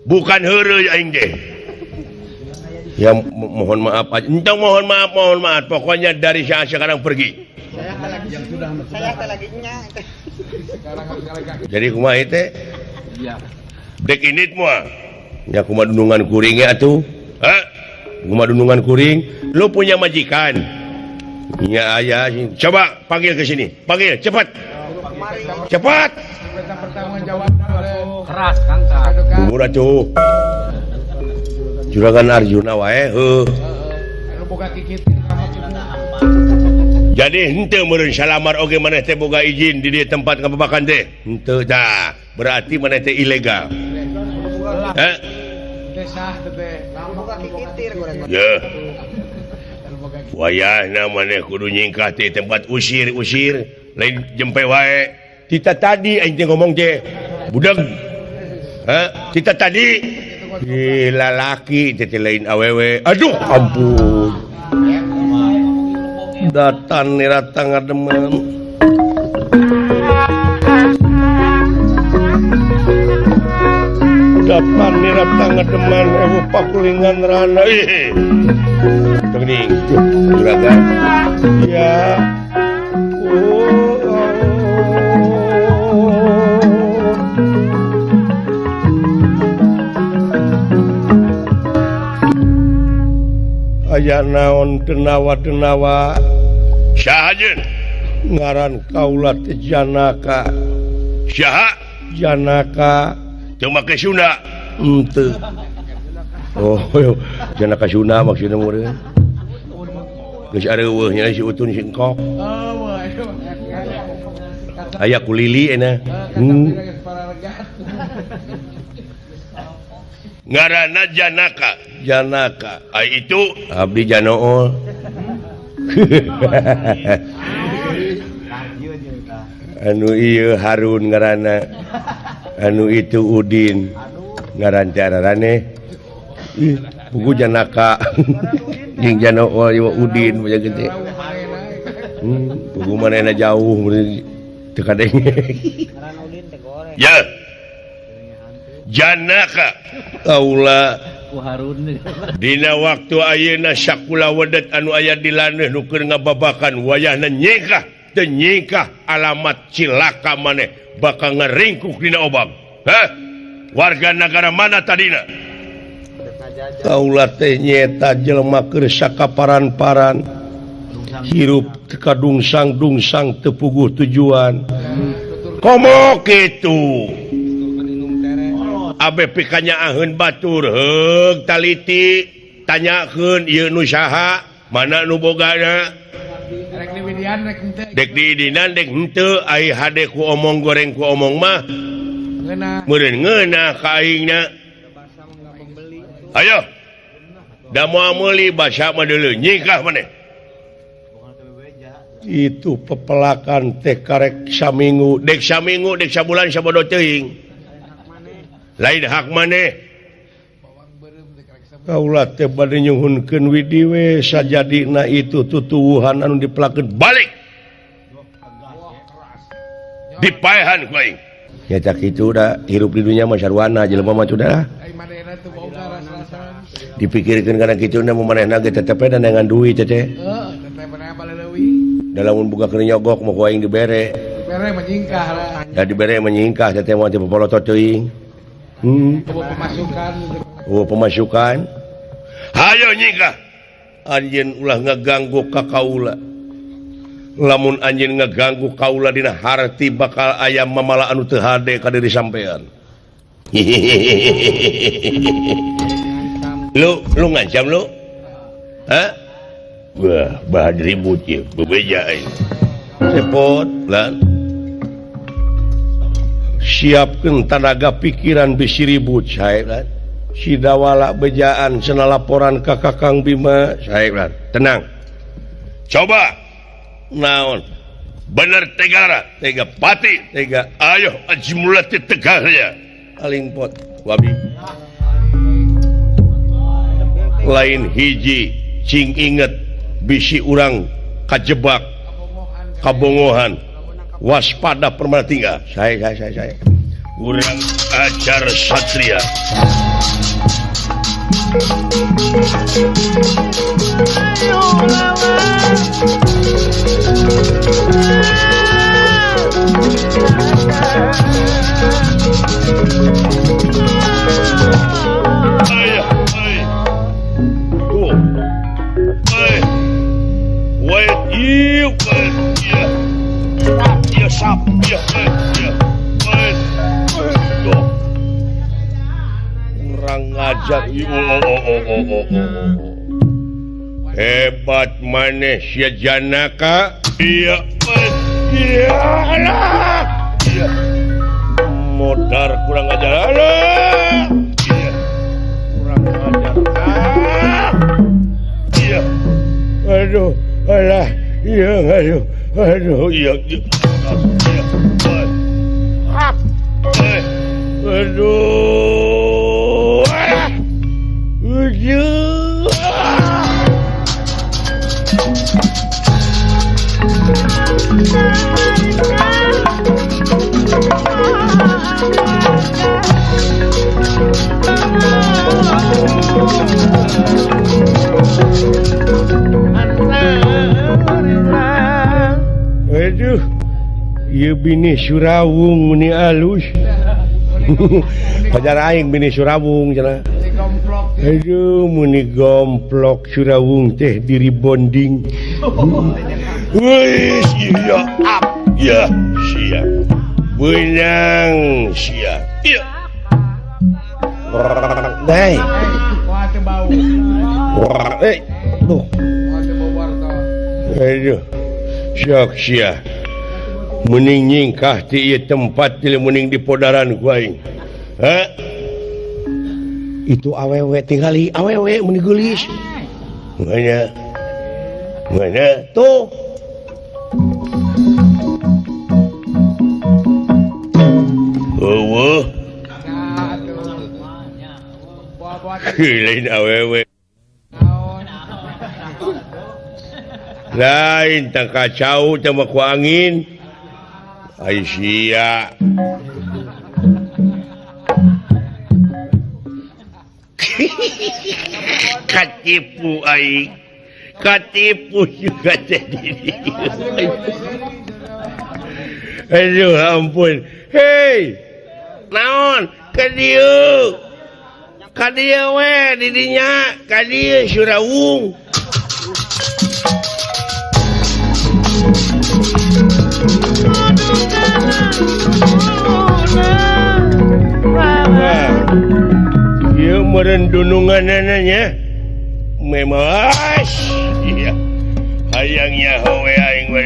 Bukan heureuy aing teh. Ya mohon maaf aja. Entong mohon maaf. Pokoknya dari saat sekarang pergi. Saya lagi nya. Jadi kumaha teh? Iya. Dek init moal. Ya kumaha dunungan kuring ge atuh? Hah? Kumaha dunungan kuring? Lu punya majikan. Ya aya, coba panggil ke sini. Panggil cepat. Cepat. Keras Kang. Bubur atuh. Juragan Arjuna wae heuh. Jadi henteu meureun salamar oge maneh teh boga izin di dieu tempat ngababakan teh. Henteu tah, berarti maneh teh ilegal. Heh. Yeuh. Wayahna maneh kudu nyingkah ti tempat usir-usir, lain jempe wae. Tita tadi aing teh ngomong teh. Budeg. Heh, tita tadi gila laki teh lain awewe. Aduh ampun. Datan nirata ngademen. Datan nirata ngademen ewu pakulingan rana. Ih. Teuning juragan. Ya. Aya naon denawa-denawa saha jeung ngaran kaula teh Janaka. Saha Janaka teu make Sunda henteu. Oh Janaka Sunda maksudna meureun geus areuweuh nya si Utun si Engkok. Aya kulili cenah. Ngaranna Janaka. Janaka. Ai itu abdi Janool. Anu ieu Harun ngaranna, anu itu Udin ngaran teh ararane. Ih, pugu Janaka. Jeung jana Udin punya gede. Pugu manehna jauh teu kadenge. Ya. Janaka kaula dina waktu ayeuna sakula wedet anu aya di laneuh nu keur ngababakan wayahna nyingkah teu nyingkah alamat cilaka maneh bakal ngaringkuk dina obang. Hah? Warga negara mana tadina? Kaula teh nyaeta jelema keur sakaparan-paran hirup kadungsang-dungsang teu puguh tujuan. Komo kitu. Abe pikanya aheun batur heug taliti tanyakeun ieu nu saha mana nu bogana dek diidinan dek henteu ai hade ku omong goreng ku omong mah meureun ngeunah ka aingna. Ayo da moal meuli basa mah deuleu nyingkah maneh. Itu pepelakan teh karek saminggu dek sabulan sabodo teuing lain hak maneh. Kaula teh bade nyuhunkeun widi we sajadina itu tutuwuhan anu dipelakeun balik dipaehan ku aing. Ya cak kitu da hirup di dunya mah sarwana jelema mah sudah dipikirkeun kana kitu na manehna ge tetep we dengan duit teh. Heeh, tetep baleuwi. Da lamun boga keur nyogok mah ku aing dibere. Dibere menyingkah lah. Da dibere menyingkah teh moal teh popolotot teuing. Pemasukan. Oh, pemasukan. Hayo nyingkah. Anjeun ulah ngaganggu ka kaula. Lamun anjeun ngaganggu kaula dina harti bakal aya mamala anu teu hade ka diri sampean. Lu ngancam lu? Hah? Wah, bahan ribut ieu, bebeja aing. Repot lan. Siapkeun tanaga pikiran bisi ribut sae lan. Si dawala bejaan cenah laporan ka Kakang Bima sae lan. Tenang. Coba naon? Bener tegara, tega pati, tega ayo aji mulati tegarnya. Aling pot wabi. Lain hiji cing inget bisi urang kajebak kabongohan. Waspada permana tinggal. Saya kurang ajar satria. Ayo, ayo. Tuh. Ayo. Wait, you. Ya. Ya sap, ya, ya. Tuh. Kurang ajar. Oh. Hebat maneh sia Janaka. Iya, iya, alah. Iya. Modar kurang ajar. Alah. Iya. Kurang ajar. Ah. Iya. Aduh, alah. Iya, aduh. Aduh, iya. Iya. Aduh. Ah. Aduh. Aduh, ieu bini Surawung meni alus. Pajar aing bini Surawung cenah. Aduh, meni gomplok Surawung teh diri bonding. Wih, iya, up, ya, siap. Benang, siap. Iya. Dai. Eh, tuh. Aduh. Sok sia. Mending nyingkah ti ieu tempat teu mending di podaran ku aing. Ha? Itu awewe tingali awewe meni geulis. Makanya Mana tuh eueuh lain awewe lain tang kacau teh ku angin ai sia katipu aing katipu juga jadi. Aduh ampun. Hei, naon ka dieu? Ka dieu we di dinya, ka dieu Surawung. Wah, ieu meureun dununganana nya. Memas. Iya. Hayang nyaho we aing we.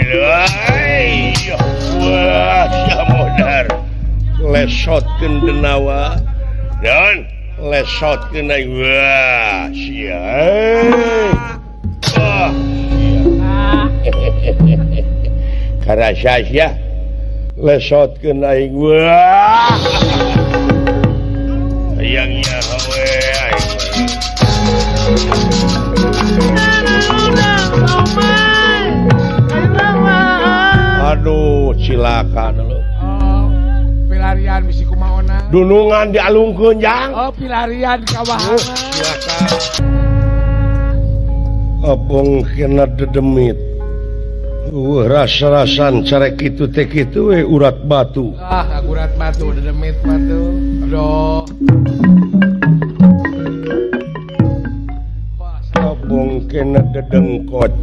Wah, modar. Lesotkeun denawa. Dan lesotkeun aing. Wah, sia. Ah, sia. Karasa sia. Lesotkeun aing. Wah. Hayang nyaho we aing. Aduh, cilaka lu. Oh, pilarian bisi kumaona. Dunungan dialungkeun, Jang. Oh, pilarian ka wahana. Cilaka. Abong kena dedemit. Rasa-rasan carek kitu teh kitu we urat batu. Ah, urat batu dedemit batu. Aduh. Abong kena dedengkot.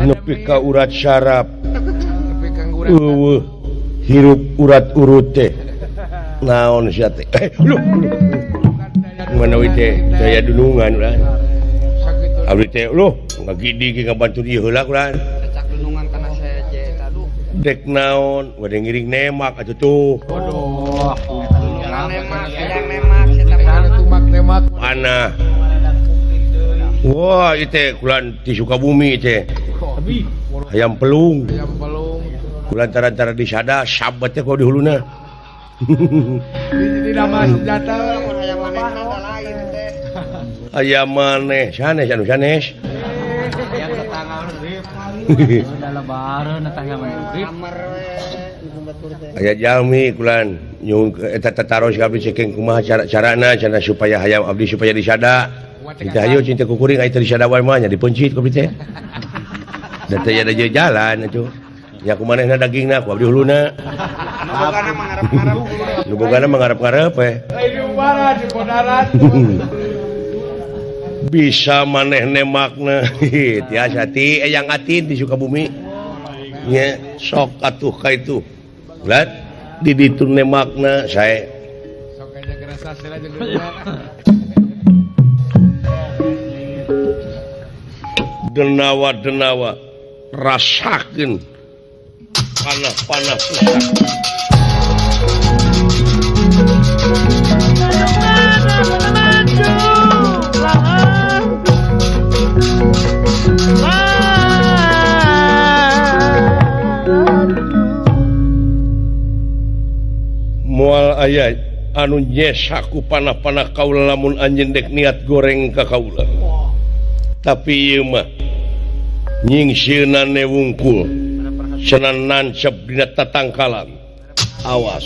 Nepi ka urat syaraf. Eueuh, hirup urat urut teh. Naon sia teh? Luh. Manawi teh daya dunungan urang. Abdi teh luh, ngagidi ge ngabantu ieu heula urang. Cacak dunungan kana seje eta duh. Dek naon, bade ngiring nemak atuh tuh. Waduh, dunungan nemak, hayang nemak eta mah tumak nemak. Panah. Wah, ieu teh kulan ti Sukabumi teh. Hayam pelung. Hayam pelung. Kulan tara-tara disada sabat teh ku di huluna. Di nama senjata hayam manehna lain teh. Hayam maneh sanes anu sanes. Hayam tetangga urip. Udah lebaran tetangga urip. Aya jalmi kulan nyuhun eta tataros ka abdi cekeng kumaha cara-carana cenah supaya hayam abdi supaya disada. Kita hayu cinta kukuring aya teu disada wae mah nya dipeuncit ku abdi teh. Da teh ada jalan atuh. Nya kumanehna dagingna ku abdi huluna. Nu bogana mangarep-ngarep. Nu bogana mangarep-ngarep we. Lain diubaran di bodaran. Bisa maneh nemakna. Tiasa ti eyang atin di Sukabumi. Nya sok atuh ka itu. Lat di ditu nemakna sae. Sok aja gerasa sila jeung denawa-denawa rasakeun panah-panah pusaka. Moal aya anu nyesaku panah-panah kaula lamun anjeun dek niat goreng ka kaula. Tapi ieu mah nyingsieunan wungkul cenah nancep dina tatangkalan. Awas.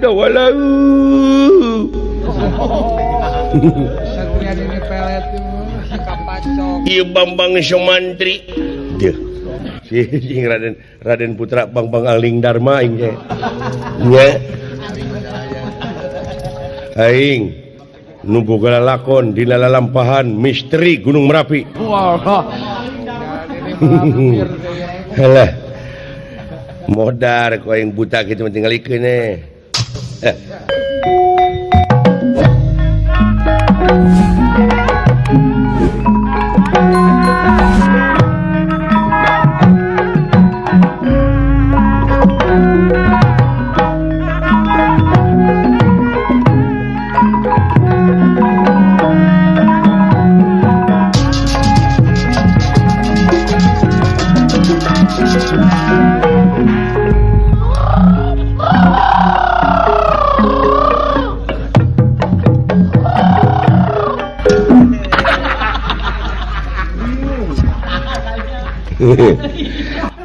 Walau ieu Bambang Somantri teu si Raden Raden Putra Bambang Aling Dharma aing teh nya aing nu boga lalakon dina lalampahan misteri Gunung Merapi. Halah modar ku aing buta kitu mah tingalikeun eh.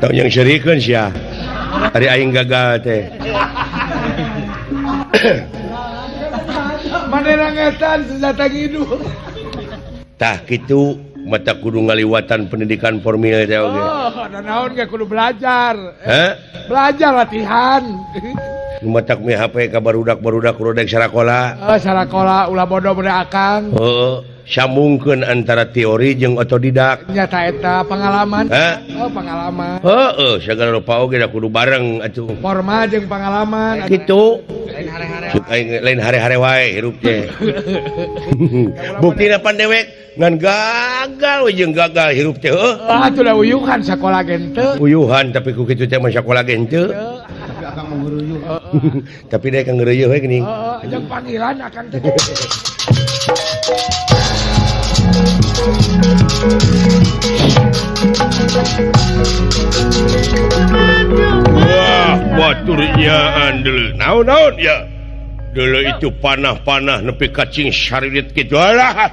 Tong yang serikeun sia. Ari aing gagal teh. Manehna ngetan senjata ngidul. Tah kitu mata kudu ngaliwatan pendidikan formil teh oge. Oh, da naon ge kudu belajar. Heh? Belajar latihan. Nu matak mi HP ka barudak-barudak kudu dek sarakola. Oh, sarakola ulah bodoh budak akang. Heeh. Sambungkeun antara teori jeung otodidak. Nyata eta pengalaman. Heh? Oh, pengalaman. Heeh, sagala rupa oge da kudu bareng atuh. Formal jeung pengalaman. Kitu. Lain hare-hare. Lain hare-hare wae hirup teh. Buktina pan dewek ngan gagal we jeung gagal hirup teh heuh. Ah, atuh da uyuhan sakola ge henteu. Uyuhan tapi ku kitu teh mah sakola ge henteu. Tapi akang mah ngeureuyeuh. Tapi dek ngeureuyeuh we geuning. Heeh, jeung panggilan akang teh. Wah, baturnya deuleu. Naon-naon ya? Deuleu itu panah-panah nepi ka cing saririt kitu. Alah.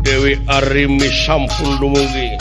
Dewi Arimi sampun dumugi.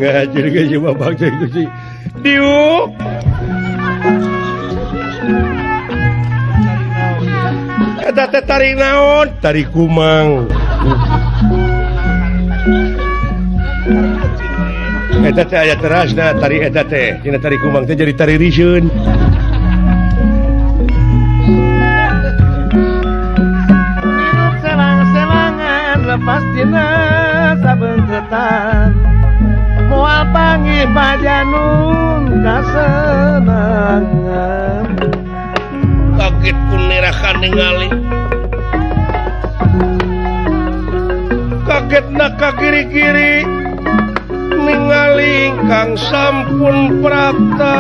Ngajar ke si bapak teh Gusti. Diuk. Eta teh tari naon? Tari kumang. Eta teh aya terasna tari eta teh. Dina tari kumang teh jadi tari riseun. Hidup selang-selangan lepas dina sabeungkeutan. Moal panggih bajanun kasenangan. Kaget ku nerakan ningali. Kaget na ka kiri-kiri ningali kang sampun prapta.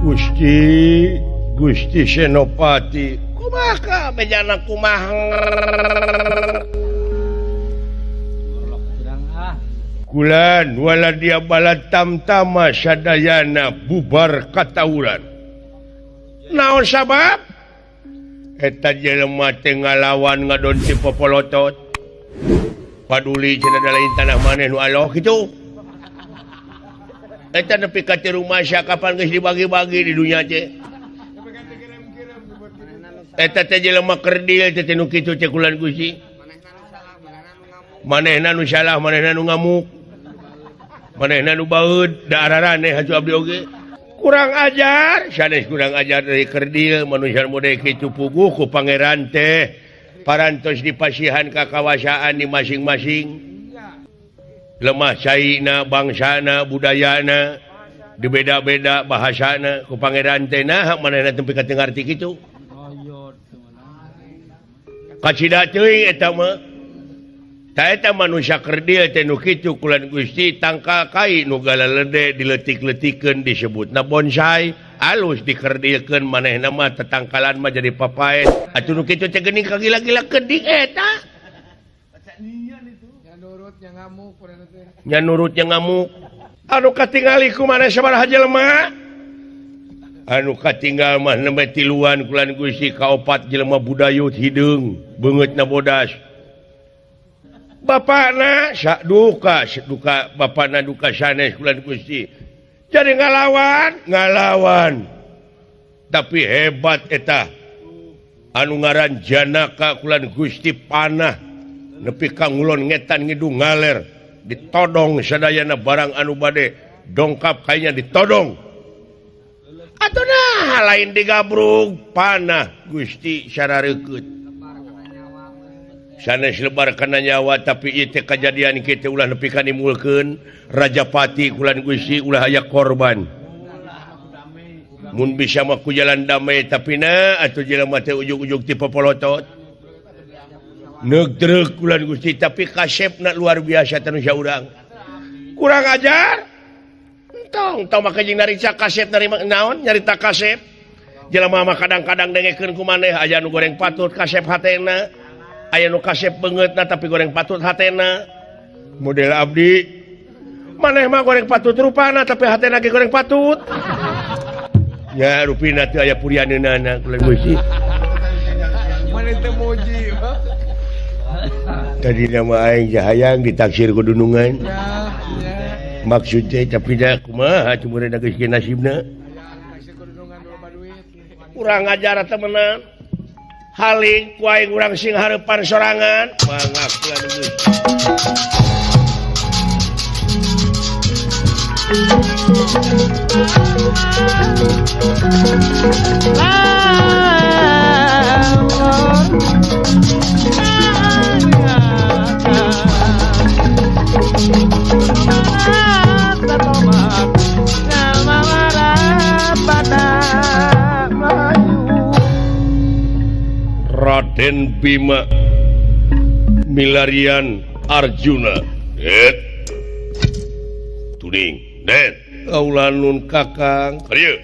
Gusti Gusti Senopati kumaha bejana kumaha kulan wala dia bala tamtama sadayana bubar katawuran naon sabab eta jelema teh ngalawan ngadon ti popolotot paduli cenah da lain tanah maneh nu aloh kitu. Eta nepi ka tilu masa kapan geus dibagi-bagi di dunya teh. Eta teh jelema kerdil teh nu kitu teh kulan Gusti. Manehna nu salah, manehna nu ngamuk. Manehna nu baeud, da araraneh atuh abdi oge. Kurang ajar, sanes kurang ajar dari kerdil manusia mode kitu puguh ku pangeran teh. Parantos dipasihan ka kawasaan di masing-masing. Lemah caina, bangsana, budayana, dibeda-beda bahasana ku pangeran teh nah manehna teu pika teu ngarti kitu. Kacida teuing eta mah. Ta eta manusia kerdil teh nu kitu kulan Gusti tangkal kai nu galalede diletik-letikeun disebutna bonsai, alus dikerdilkeun manehna mah tetangkalan mah jadi papaet. Atuh nu kitu teh geuning kagila-gila kedik eta. Nya nurut nya ngamuk. Anu katingali ku maneh sabaraha jelema? Anu katinggal mah nembe tiluan kulan Gusti kaopat jelema budayut hideung beungeutna bodas. Bapakna duka duka bapakna duka sanes kulan Gusti. Jadi ngalawan, ngalawan. Tapi hebat eta. Anu ngaran Janaka kulan Gusti panah nepi ka ngulon ngetan ngidung ngaler ditodong sadayana barang anu bade dongkap kayaknya ditodong. Atuh nah lain digabrug panah Gusti sarareukeup. Sanes lebar kana nyawa tapi ieu teh kajadian kitu ulah nepi ka nimulkeun Rajapati kulan Gusti ulah aya korban. Mun bisa mah ku jalan damai tapi na atuh jelema teh ujug-ujug ti popolotot. Neug kulan Gusti tapi kasepna luar biasa teh nu urang. Kurang ajar. Entong tong make jeung narita kasep narima naon nyarita kasep. Jelema mah kadang-kadang dengekeun ku maneh aya nu goreng patut kasep hatena. Aya nu kasep beungeutna tapi goreng patut hatena. Model abdi maneh mah goreng patut rupana tapi hatena ge goreng patut. Ya rupina teu aya purianeunana kulan Gusti. Maneh teu muji. Tadi nama aing jahayang ditaksir ku dunungan. Maksud teh tapi da kumaha cuma da geus nasibna. Kurang ajar temenan. Haling ku aing urang sing hareupan sorangan. Mangga kulan Gusti. Raden Bima milarian Arjuna. Det. Tuning, det. Kaula nun Kakang. Karieu.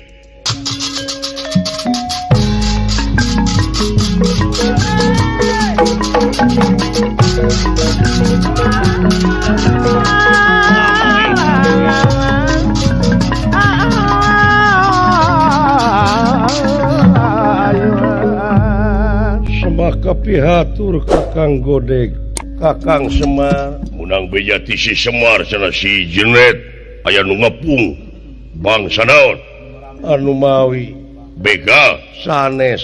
Semaka pihatur Kakang Godeg, Kakang Semar. Munang beja ti si Semar cenah si Jenet aya nu ngepung bangsa naon anu mawi begal sanes.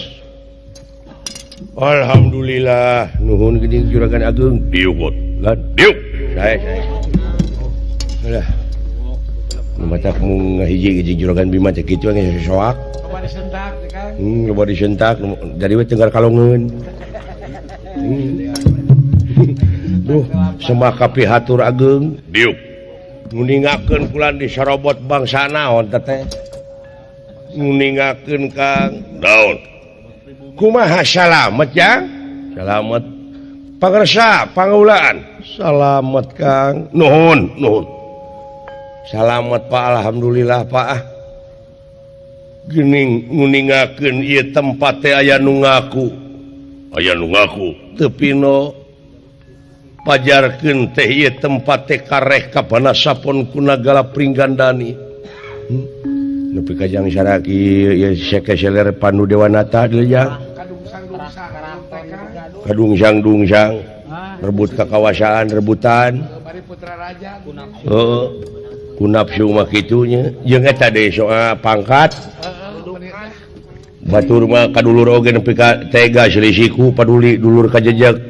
Alhamdulillah nuhun geuning Juragan Agung diuk lan diuk sae sae. Alah. Nu matak mung ngahiji-hiji Juragan Bima teh kitu geus soak. Loba disentak teh Kang. Loba disentak jadi we tenggar kalongeun. Duh, semaka pihatur ageung diuk. Nguningakeun kulan disorobot bangsa naon teh. Nguningakeun Kang. Naon? Kumaha salamet jang? Salamet. Pangersa pangaulaan. Salamet Kang. Nuhun, nuhun. Salamet Pak, alhamdulillah Pak. Geuning nguningakeun ieu tempat teh aya nu ngaku. Aya nu ngaku teu pino. Pajarkeun teh ieu tempat teh kareh ka Banasapon Kunagala Pringgandani. Nepi ka jang saraki ieu sekeseler Pandu Dewanata deui jang. Kadungsang-dungsang rebut kakawasaan rebutan. Heeh. Ku nafsu mah kitu nya jeung eta deui soal pangkat. Batur mah ka dulur oge nepi ka tega selisiku paduli dulur kajejeg.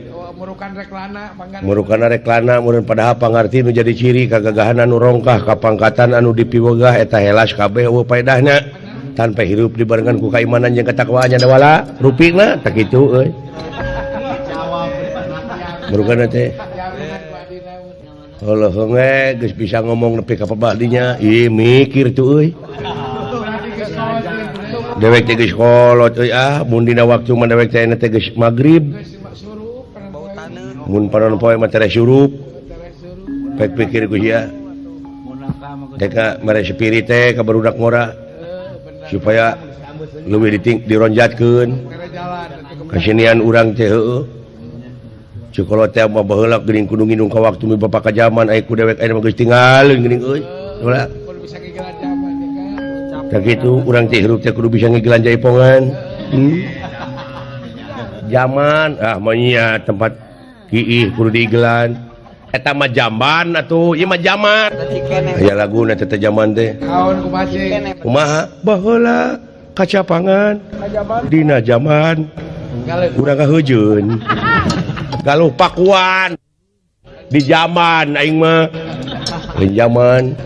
Murukana reklana meureun padahal pangarti nu jadi ciri kagagahan anu rongkah kapangkatan anu dipiwegah eta helas kabeh eueuh paedahna tanpa hirup dibarengan ku kaimanan jeung ketakwaan nya wala rupina tah kitu euy. Murukana teh heuh ge geus bisa ngomong nepi ka pabadinya ih mikir tuh euy. Dewek teh geus kolot euy ah mun dina waktu mah dewek teh teh geus magrib. Mun panon poe mah tere surup. Pek pikir ku sia. Teh mere spirit teh ka barudak ngora supaya leuwih dironjatkeun. Kasinian urang teh heueuh. Cukolot teh mah baheula geuning kudu nginung ka waktu mi bapa ka jaman aya ku dewek aya mah geus tinggalin geuning euy. Ulah. Tah kitu urang teh hirup teh kudu bisa ngigelan jaipongan. Jaman ah mah nya tempat kiih kudu diigelan. Eta mah jamban atuh, ieu mah jaman. Aya laguna teh jaman teh. Kumaha? Baheula kacapangan dina jaman urang kaheujeun. Galuh pakuan di jaman aing mah. Di jaman.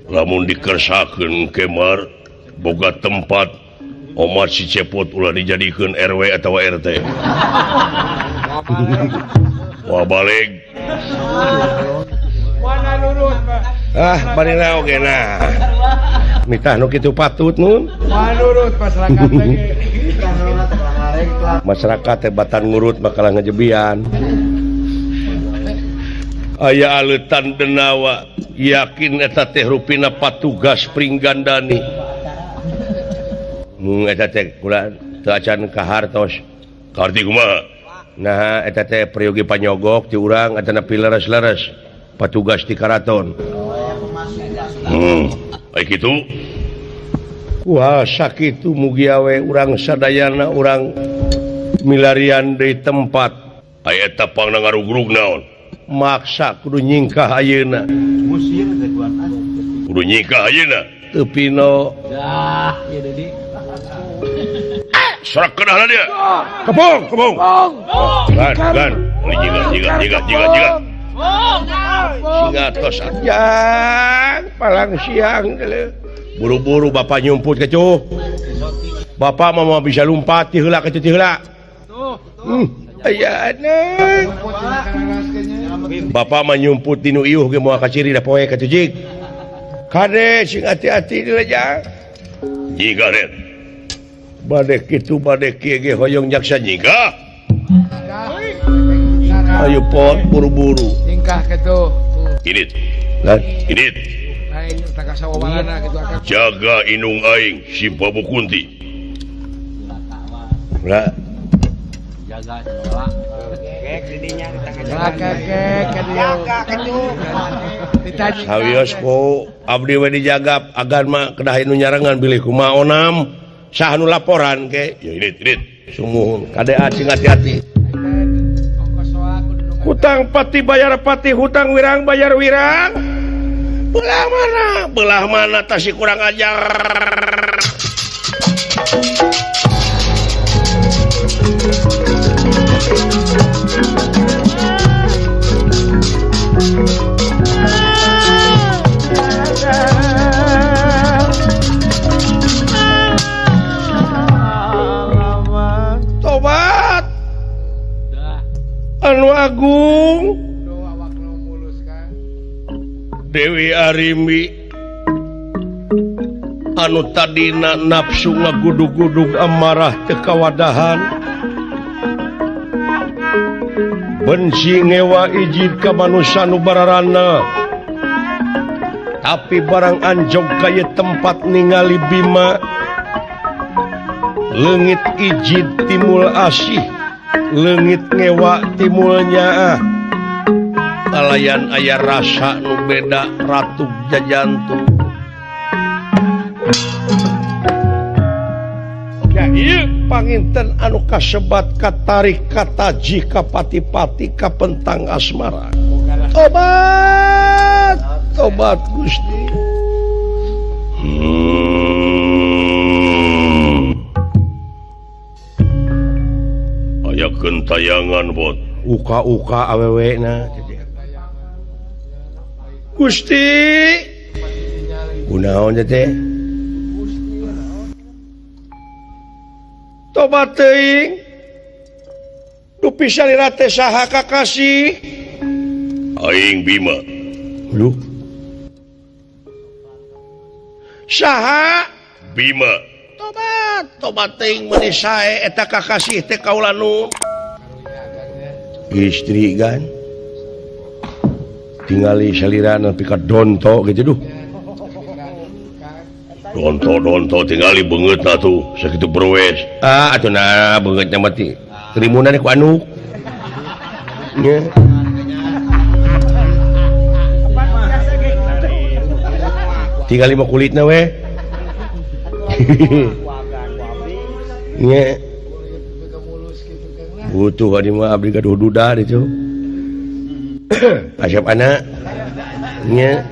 Lamun dikersakeun kemar boga tempat omat si Cepot ulah dijadikeun RW atau RT. Wah balik. Ah barina oge nah. Nitah nu kitu patut nun. Manurut masyarakat teh. Masyarakat teh batan ngurut bakalan ngejebian. Aya aleutan denawa yakin eta teh rupina patugas Pringgandani. Eta teh kula teu acan kahartos. Kaharti kumaha? Nah eta teh peryogi panyogok ti urang atana pileres-leres patugas ti karaton. Ai kitu. Wah sakitu mugi awe urang sadayana urang milarian deui tempat. Ai eta pangna ngarugrug naon? Maksa kudu nyingkah ayeuna. Kudu nyingkah ayeuna. Teu pino. Dah, ieu deui. Sorak kedah dia. Kepung, kepung. Gan, gan. Jiga, jiga, jiga, jiga, jiga. Singa tos ajang, palang siang. Buru-buru bapak nyumput kecuh. Bapak mah bisa lumpat ti heula kecuh ti heula. Aya neng. Bapak mah nyumput dinu iuh ge moal kaciri da poe katuh jig. Kade sing hati-hati di lejang. Jiga ren. Bade kitu bade kieu ge hoyong jaksa jiga. Ayo pot buru-buru. Nyingkah kitu. Init. Lan, init. Jaga inung aing si Babu Kunti. Lah. Jaga sekolah. Sawios ku abdi we dijagap agan mah kedah nu nyarengan bilih kumaha onam saha nu laporan ke ya init init sumuhun kade sing hati-hati. Hutang pati bayar pati, hutang wirang bayar wirang. Belah mana tasi kurang ajar. Tobat anu agung Dewi Arimbi anu tadina nafsu ngagudug-gudug amarah teu kawadahan benci ngewa ijid ka manusa nu bararana tapi barang anjog ka ieu tempat ningali Bima leungit ijid timul asih leungit ngewa timul nyaah kalayan aya rasa nu beda ratu jajantung. Ya ieu pangeran Panginten anu kasebat katarik kataji kapati-pati kapentang asmara. Tobat, tobat Gusti. Aya kentayangan bot. Uka-uka awewe na. Gusti. Kunaon teh? Tobat teuing. Dupi salira teh saha kakasih? Aing Bima. Lu. Saha? Bima. Tobat, tobat teuing meuni sae eta kakasih teh kaula nu. Istri kan. Tingali salira nepi ka donto kitu duh. Donto-donto tingali beungeutna tuh sakitu berwes. Ah atuh nah beungeutna mah ti terimunan ku anuk. Nya. Tingali mah kulitna we. Nya. Butuh adi mah abdi gaduh duda ditu. Asep anak. Nya.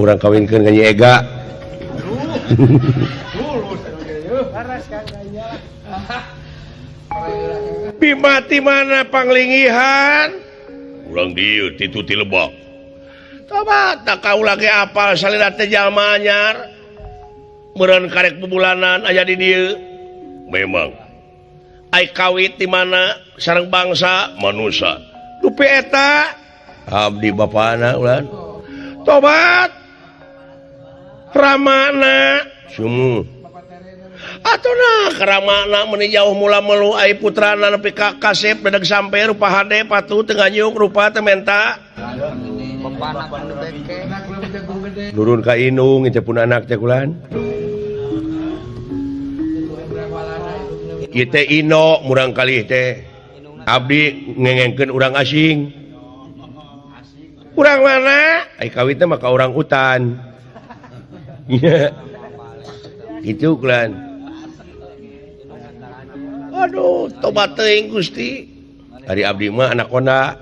Urang kawinkeun ka Nyi Ega. Bima ti mana panglingihan? Urang dieu titu ti Lebak. Tobat da kaula ge apal salira teh jalma anyar. Meureun karek bubulanan aya di dieu. Memang. Ai kawit di mana sareng bangsa manusa. Dupi eta abdi bapana ulan. Tobat Ramana sumu atuh nah Ramana meuni jauh mula melu ai putrana nepi ka kasep dedeg sampe rupa hade patuh teu nganyuk rupa teu menta nurun ka indung teh pun anak teh kulan ieu teh ino murang kalih teh abdi ngengengkeun urang asing. Urang mana? Ai kawitna mah ka urang hutan. Kitu kulan. Aduh, tobat teuing Gusti. Ari abdi mah anak konda.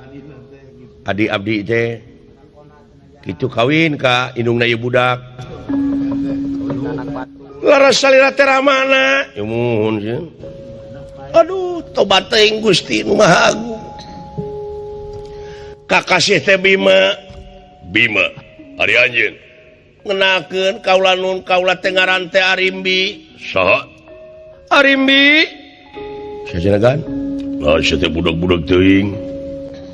Adi abdi teh kitu kawin ka indungna ieu budak. Laras salira teh ramana. Ya muhun sieun. Aduh, tobat teuing Gusti nu Maha Agung. Kakasih teh Bima. Bima ari anjeun ngenakeun kaula nun kaula teh ngaran teh Arimbi. Saha? Arimbi. Saha kan? Lah sia teh budak-budak teuing.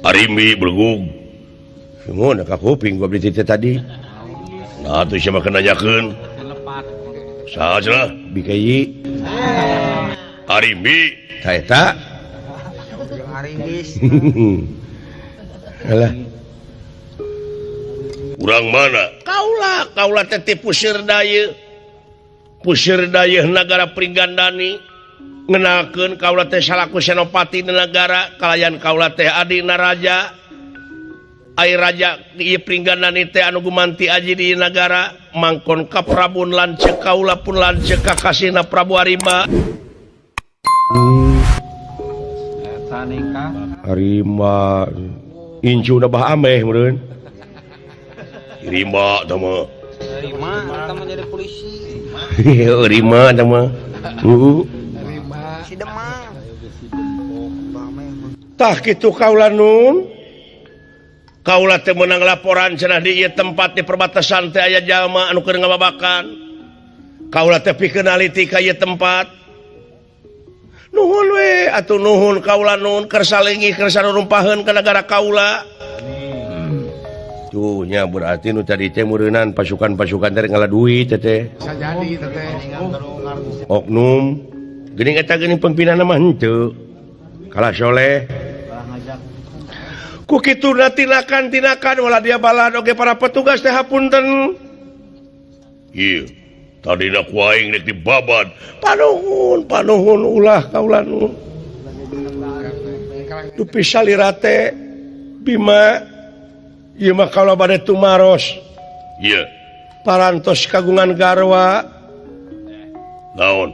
Arimbi belegug. Sungguh ka kuping gua beli teh tadi. Nah atuh sia mah nanyakeun. Saha cenah? Bikayi. Arimbi. Ta eta? Arimbis. Alah. Urang mana? Kaula, kaula teh ti Pusir Dayeuh. Pusir Dayeuh nagara Pringgandani. Ngenakeun kaula teh salaku senopati di nagara, kalayan kaula teh adina raja. Ai raja ieu Pringgandani teh anu gumanti aji di nagara, mangkon ka Prabun lanceuk kaula pun lanceuk kakasihna Prabu Arimba. Eta nikah. Arimba incu bah ameh meureun. Rima tah mah. Rima eta mah jadi polisi. Rima tah mah. Heeh. Rima. Si Demang. Tah kitu kaula nun. Kaula teh meunang laporan cenah di ieu tempat di perbatasan teh aya jalma anu keur ngababakan. Kaula teh pikeun aliti ka ieu tempat. Nuhun we atuh nuhun kaula nun keur salingi keur sarumpaheun ka nagara kaula. Tuh nya berarti nu tadi teh meureunnan pasukan-pasukan teh ngala duit teh teh. Bisa jadi teh teh. Oknum geuning eta geuning pembinana mah henteu. Kalah soleh. Ku kituna tindakan-tindakan wala dia balad oge para petugas teh hapunten. Ieu tadina ku aing rek dibabad. Panuhun, panuhun ulah kaula nun. Dupi salira teh Bima ieu mah kaula bade tumaros. Ieu parantos kagungan garwa. Naon?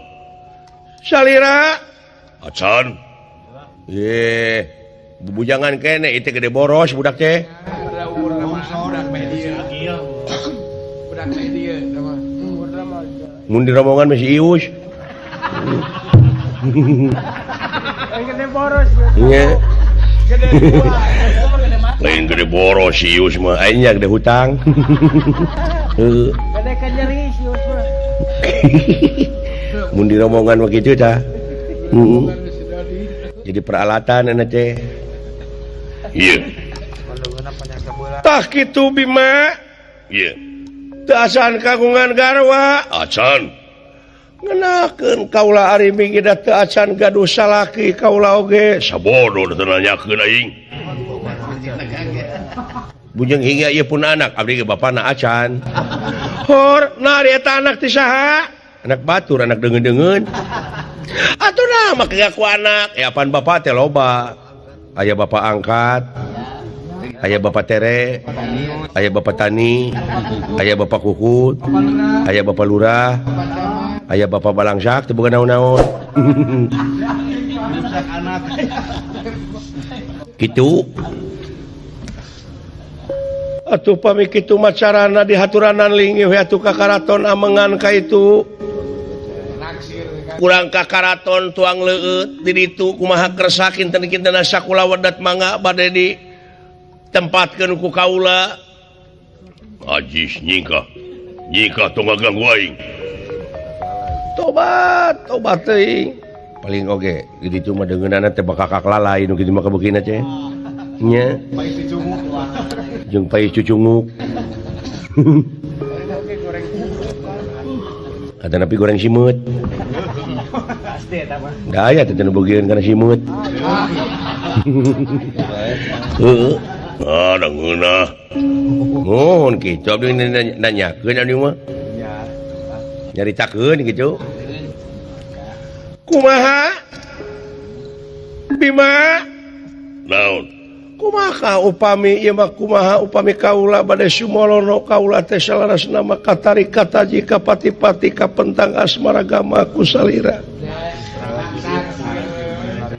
Salira acan. Ye, bubujangan kene itu gede boros budak teh. Mun di rombongan masih ius. Gede boros. Nya. Lain gede boros si ius mah, aing nya gede hutang. Heeh. Gede kanyeri si ius mah. Mun di rombongan mah kitu tah. Heeh. Jadi peralatan enak teh. Iya. Tah kitu Bima. Iya. Teu acan kagungan garwa. Acan. Ngenakeun kaula ari minggi da teu acan gaduh salaki kaula oge. Sabodo teu nanyakeun aing. Bujeng hingga ieu pun anak abdi ge bapana acan. Hor, nah ari eta anak ti saha? Anak batur, anak deungeun-deungeun. Atuh nah make ngaku anak. Eh apaan bapak teh loba. Aya bapak angkat, aya bapak tere, aya bapak tani, aya bapak kukut, aya bapak lurah, aya bapak balangsak teu boga naon-naon. Kitu. Atuh pami kitu macarana dihaturanan linggih we atuh ka karaton amengan ka itu. Kurang ka karaton tuang leueut di ditu kumaha kersa kinten-kinten sakula wedat mangga bade di tempatkeun ku kaula. Ajis nyingkah. Nyingkah tong ngaganggu aing. Tobat, tobat teuing. Paling oge di ditu mah deungeunana teh bakal kakalalain nu kitu mah kabeukina teh. Nya. Jeung pais cucunguk. Kata napi goreng simeut. Da aya teh nu beugeun kana simeut. Heeh. Ah, da ngeunah. Mohon kitu abdi nanyakeun abdi mah. Nyaritakeun kitu. Kumaha? Bima? Naon? Kumaha upami ieu mah kumaha upami kaula bade sumolono kaula teh salarasna mah katari kataji kapati-pati kapentang asmara gama ku salira.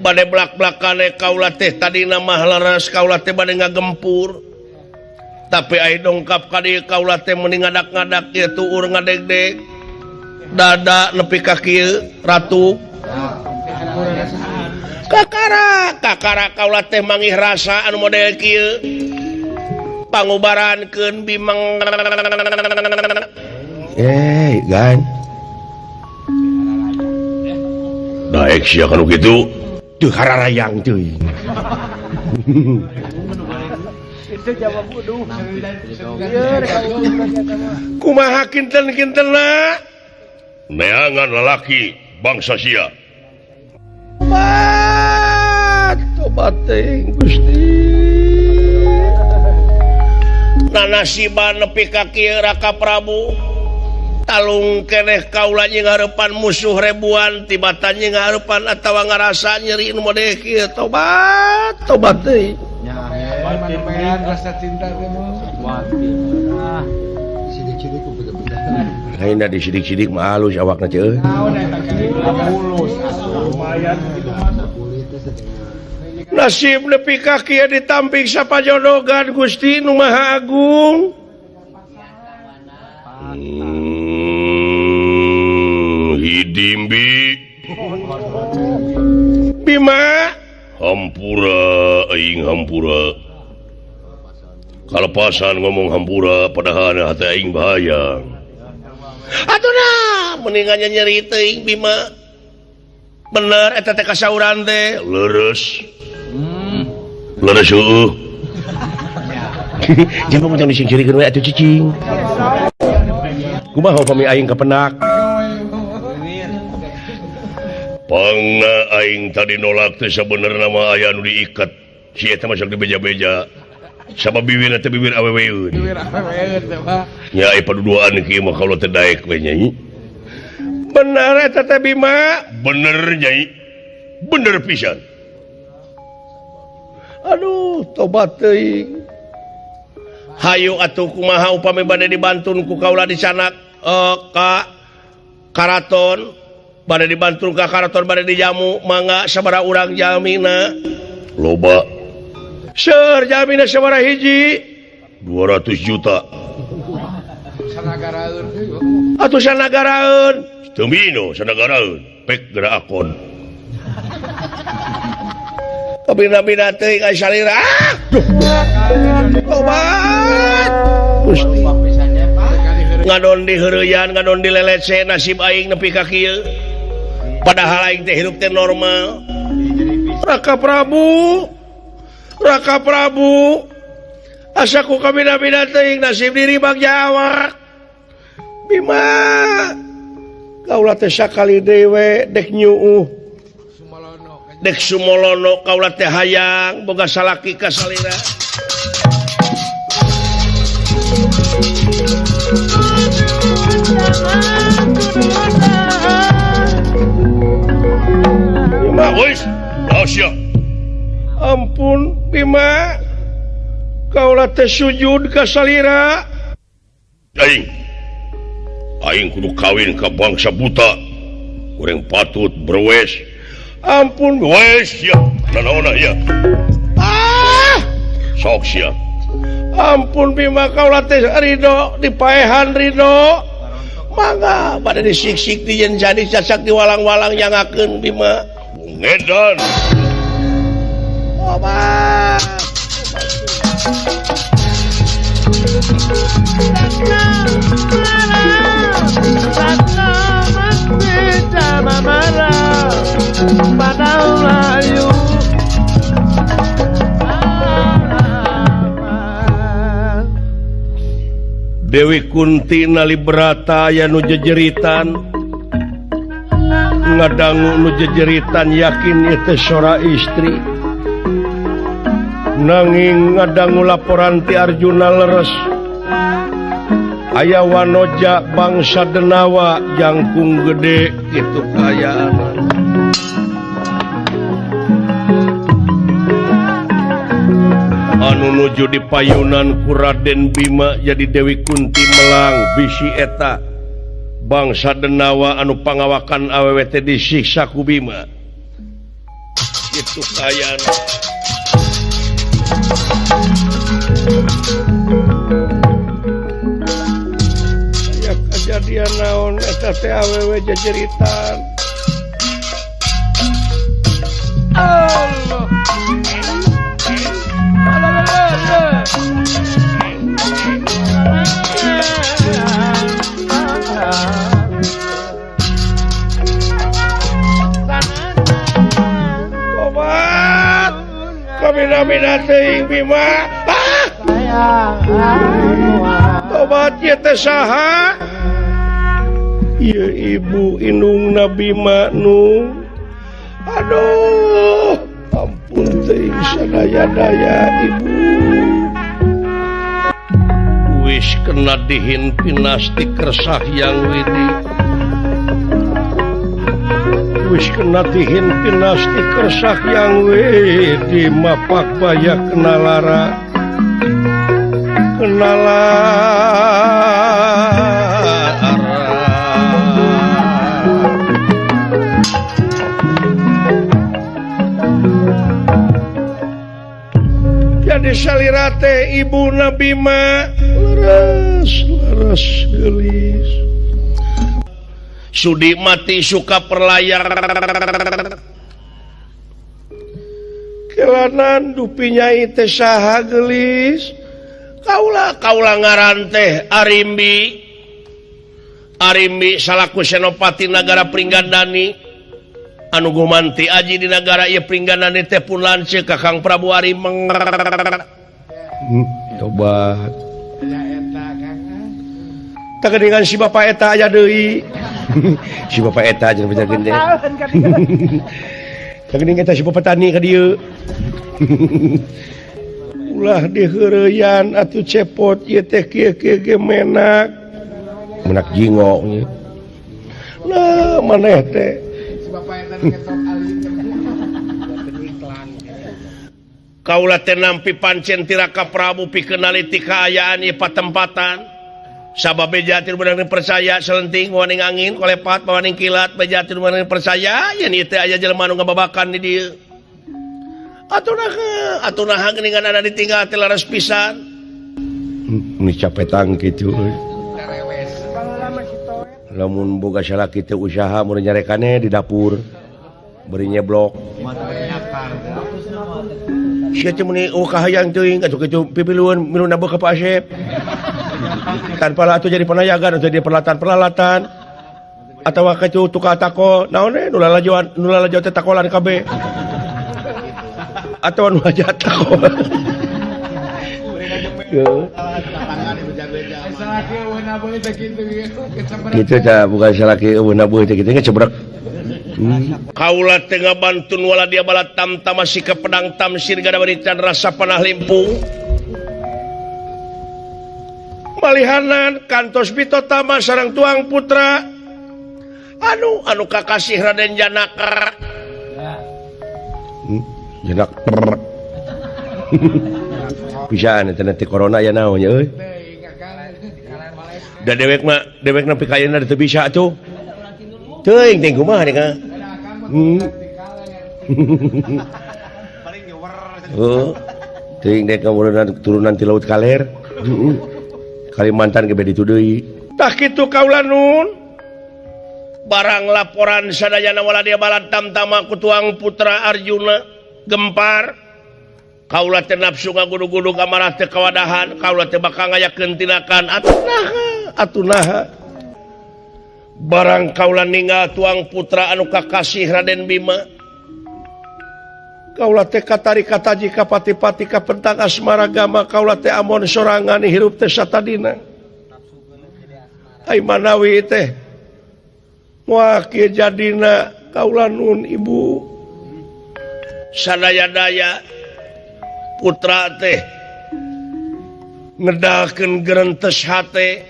Bade blak-blakane kaula teh tadina mah leres kaula teh bade ngagempur. Tapi ai dongkap ka dieu kaula teh meuni ngadak-ngadak ieu tuur ngadegdeg. Dada nepi ka kieu ratu. Kakara, kakara kaula teh mangih rasa anu model kieu. Pangubarankeun Bimeng. Gan. Daek sia kanu kitu. Teu hararayang teuing. Itu jawab bodoh. Kumaha kinten-kintenna? Neangan lalaki bangsa sia. Tobat, tobat teuing Gusti. Nanasiban nepi ka kieu Raka Prabu. Talung keneh kaula jeung hareupan musuh ribuan tibatan jeung hareupan atawa ngarasa nyeri nu model kieu. Tobat, tobat teuing. Rasa cinta teh mah. Sidik-sidik ku bener-bener. Lain da disidik-sidik mah halus awakna teh euy. Nasib nepi ka kieu ditampik sapajodogan Gusti nu Maha Agung. Hidimbi. Bima hampura aing hampura. Kalepasan ngomong hampura padahal hati aing bahaya. Atuh nah mendingan nyeri teuing Bima. Bener eta teh kasauran teh leres. Leres heueuh. Jangan ngomong disingcirikeun we atuh cicing. Kumaha upami aing kapenak? Pangna aing tadi nolak teh sabenerna mah aya nu diikat. Si eta mah sok dibeja-beja. Sama bibir teh bibir aweweun. Bibir aweweun teh mah. Nya ai paduduaan kieu mah kaula teh daek we nyai. Bener eta teh Bima? Bener nyai. Bener pisan. Aduh, tobat teuing. Hayu atuh kumaha upami bade dibantun ku kaula dicanak ka karaton. Bade dibantu ka karaton bade dijamu mangga sabaraha urang jalmina. Loba. Seur jalmina sabaraha hiji? 200 juta. Sanagaraeun. Atuh sanagaraeun. Teu mino sanagaraeun. Pek geura akon. Kabina-bina teuing ai salira. Ah! Tobat. Gusti. Ngadon di heureuyan, ngadon di lelece nasib aing nepi ka kieu. Padahal aing teh hirup teh normal. Raka Prabu. Raka Prabu. Asa ku kabina-bina teuing nasib diri bagja awak. Bima. Kaula teh sakali deui we dek nyuuh. Dek sumolono kaula teh hayang boga salaki ka salira. Bima, wis, sia. Ampun Bima. Kaula teh sujud ka salira. Aing. Aing kudu kawin ka bangsa buta. Kurang patut berwes. Ampun wes ya, nanaona ya. Ah, sok sia. Ampun Bima kaula teh ridho dipaehan ridho. Mangga bade disiksik di yen jadi casak di walang-walang nyangakeun Bima. Ngedan. Obat. Dewi Kunti nalibrata aya nu jejeritan ngadangu nu jejeritan yakin ieu teh sora istri nanging ngadangu laporan ti Arjuna leres aya wanoja bangsa Denawa jangkung gede kitu kaayaan. Anu nuju di payunan ku Raden Bima jadi Dewi Kunti melang bisi eta bangsa Denawa anu pangawakan awewe teh disiksa ku Bima kitu kaayaan. Aya kajadian naon eta teh awewe jejeritan. Allah. Tobat. Kabina-bina teuing Bima. Ah! Tobat ieu teh saha? Ieu ibu indungna Bima nu. Aduh, ampun teuing sadaya-daya ibu. Wis kena dihin pinasti kersah yang widi. Wis kena dihin pinasti kersah yang widi mapak baya kena lara. Kena lara. Jadi salira teh ibuna Bima leres leres geulis. Sudi mati suka perlayar. Kelanan dupi nyai teh saha geulis. Kaula kaula ngaran teh Arimbi. Arimbi salaku senopati nagara Pringgandani. Anu gumanti aji di nagara ieu Pringgandani teh pun lanceuk ka Kang Prabu Arimeng. Tobat. Tah si bapak eta aya deui. Si bapak eta jeung bejakeun teh. Tah geuning eta si bapak tani ka dieu. Ulah diheureyan atuh cepot ieu teh kieu-kieu ge menak. Menak jingo nya. Nah, maneh teh. Si bapak eta ngetok alim. Kaula teh nampi pancen ti Raka Prabu pikeun naliti kaayaan ieu patempatan. Sabab beja teu meunang percaya selenting mawaning angin kolepat mawaning kilat beja teu meunang percaya yen ieu teh aya jelema nu ngababakan di dieu. Atuh naha atuh naha geuningan ada ditinggal teh laras pisan. Ini capetang kitu euy. Lamun boga salaki teu usaha mun nyarekane di dapur beri nyeblok. Sia teh meuni eueuh kahayang teuing atuh kitu pipilueun milu nabeuh ka Pak Asep. Tanpa lah atuh jadi penayagan atau jadi peralatan-peralatan atawa kitu tukang tako naon we nu lalajoan nu lalajo teh takolan kabeh atawa nu aja takolan. Gitu ta bukan salaki eueuh nabuh teh kitu ngecebrek. Kaula teh ngabantun wala dia balat tamtama sikap pedang tamsir gada berikan rasa panah limpung. Malihanan kantos bitotama sareng tuang putra anu anu kakasih Raden Janaka. Janak pisan eta teh corona ya naon nya euy. Da dewek mah dewek nepi ka ayeuna teu bisa atuh. Teuing teh kumaha deui ka. Heuh. Teuing dek turunan ti laut kaler. Kalimantan ge ditu deui. Tah kitu kaula nun. Barang laporan sadayana wala dia balat tamtama ku tuang putra Arjuna gempar. Kaula teh nafsu ngagudug-gudug amarah teh kawadahan, kaula teh bakal ngayakeun tindakan atuh naha, atuh naha. Barang kaula ninggal tuang putra anu kakasih Raden Bima. Kaula teh katari kataji kapati-pati kapentang asmara gama kaula teh amon sorangan hirup teh satadina. Ai manawi teh moal kieu jadina kaula nun ibu. Sadaya-daya putra teh ngedalkeun gerentes hate,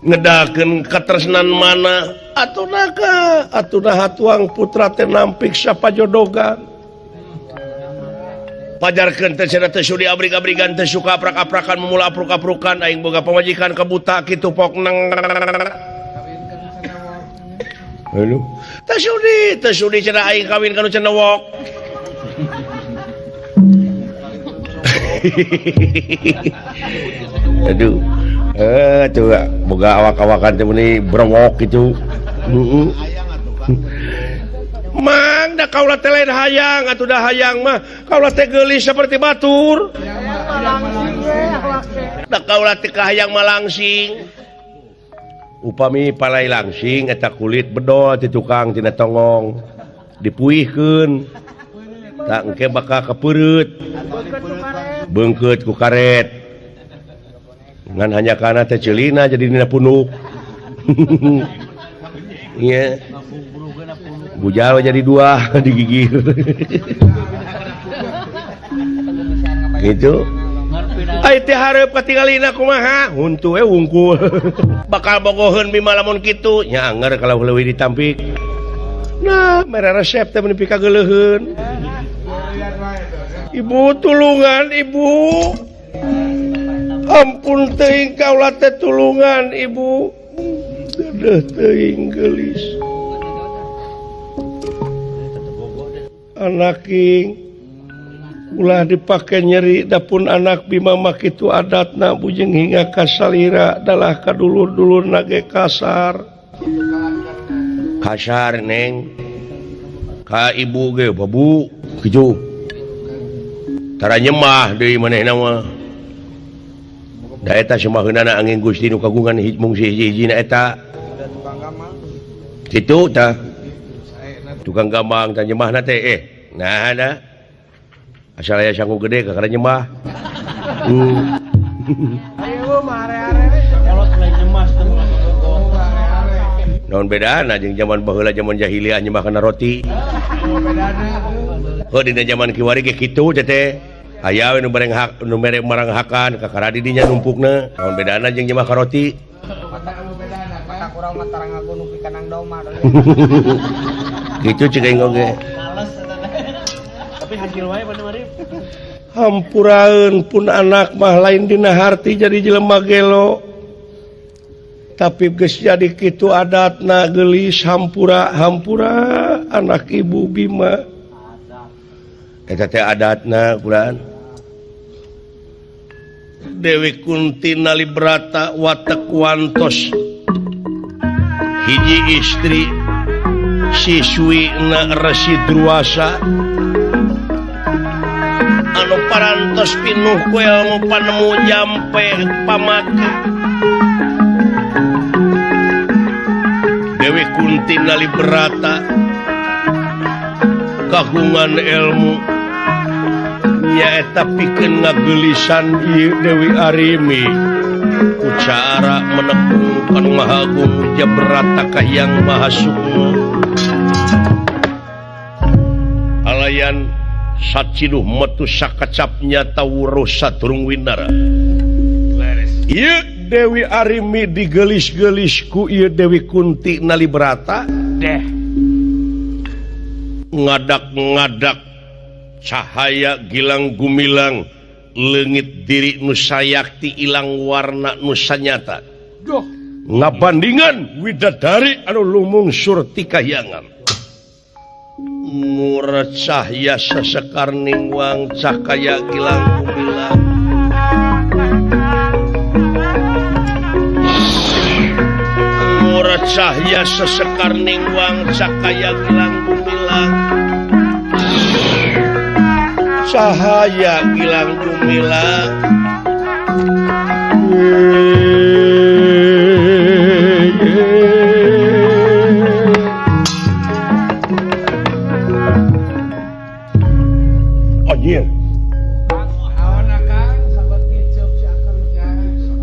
ngedalkeun katresnan mana atuh naha atuh naha tuang putra teh nampik sapajodogan. Pajarkeun teh cenah teh sudi abrig-abrigan teh suka aprak-aprakan memula apruk-aprukan aing boga pamajikan kabuta kitu pok neng. Aduh. Teh sudi cenah aing kawin ka nu cenewok. Aduh. Tuh boga awak-awakan teh meuni brewok kitu. Heeh. Mang da kaula teh lain hayang atuh da hayang mah kaula teh geulis seperti batur. Da kaula teh kahayang malangsing. Upami palai langsing eta kulit bedol ti tukang tina tongong dipuihkeun. Tak engke bakal kepeureut. Beungkeut ku karet. Ngan hanya kana teh ceulina jadi dina punuk. Iya. Bujal jadi dua digigir. Gitu. Ai teh hareup katingalina kumaha? Huntu we wungkul. Bakal bogoheun Bima lamun kitu. Nya anger kalau leuwih ditampik. Nah, mere resep teh meuni pikageuleuheun. Ibu tulungan ibu. Ampun teuing kaula teh tulungan ibu. Dedeuh teuing geulis. Anaking ulah dipake nyeri dapun anak Bima mah kitu adatna bujeng hingga ka salira dalah ka dulur-dulurna ge kasar. Kasar neng ka ibu ge babu kitu. Tara nyemah deui manehna mah. Da eta semaheunana angin Gusti nu kagungan mung hiji-hijina eta. Kitu tah. Tukang gambang tah nyemahna teh nah ada. Asal aya sangu gede kakara nyemah. Naon bedana jeung zaman baheula zaman jahiliyah nyemah kana roti. Heuh dina zaman kiwari ge kitu teh teh. Aya we nu bareng hak nu mere marang hakan kakara di dinya numpukna. Naon bedana jeung nyemah ka roti. Gitu cek aing oge. Hampuraeun pun anak mah lain dina harti jadi jelema gelo. Tapi geus jadi kitu adatna geulis hampura hampura anak ibu Bima. Eta teh adatna Quran. Dewi Kunti Nalibrata watek wantos hiji istri siswi na Resi Druasa anu parantos pinuh ku ilmu panemu jampe pamake. Dewi Kunti Nalibrata kagungan ilmu nyaeta pikeun ngageulisan ieu Dewi Arimi ku cara menepung kanu Maha Agung Jabrata Kahiyang Maha Sukma. Alayan saciduh metu sakacap nyata wuruh sadurung winara. Ieu Dewi Arimi digelis-gelis ku ieu Dewi Kunti Nalibrata deh ngadak-ngadak cahaya gilang gumilang leungit diri nu sayakti ilang warna nu sanyata. Duh, ngabandingan widadari anu lumungsur ti kahyangan. Murah cahya sesekar ningwang cakaya gilang gumilang. Murah cahya sesekar ningwang cakaya gilang gumilang. Cahaya gilang gumilang. Anjir.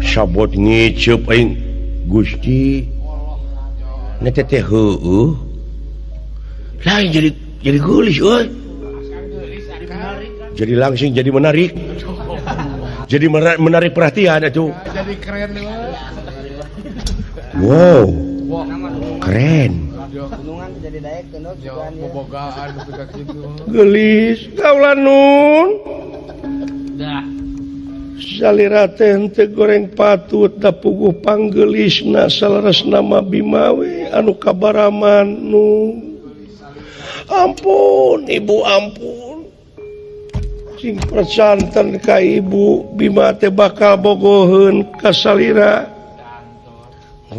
Sabot ngiceup aing Gusti. Na teh heueuh. Lain jadi geulis euy. Jadi langsung jadi menarik. Jadi menarik perhatian atuh. Jadi keren. Wow. Keren. Geulis kaula nun. Salira teh henteu goreng patut da puguh panggelisna saleresna mah Bima we anu kabaraman nu. Ampun ibu ampun. Sing percanten ka ibu Bima teh bakal bogoheun ka salira.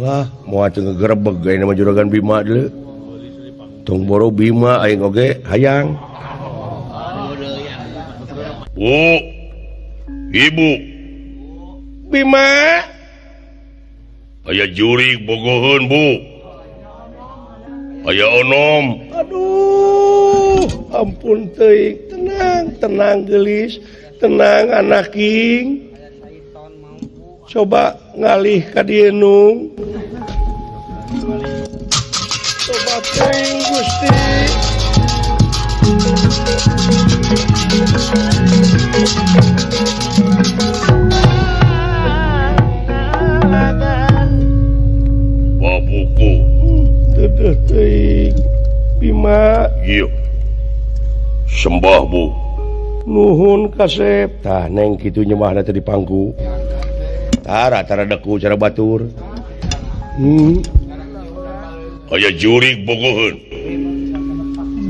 Wah, moal teu ngegerebeg ayeuna mah juragan Bima deuleu. Tong boro Bima aing oge hayang. Bu, ibu Bima aya jurig bogoheun bu. Aya onom. Aduh, ampun teuing. Tenang, tenang geulis, tenang anaking. Coba ngalih ka dieu nung. Coba teuing Gusti. Babuku. Dedeh teuing Bima. Ieu. Sembah bu. Nuhun kasep. Tah neng kitu nyembahna teh di pangku. Tara tara deku cara batur. Aya jurig bogoheun.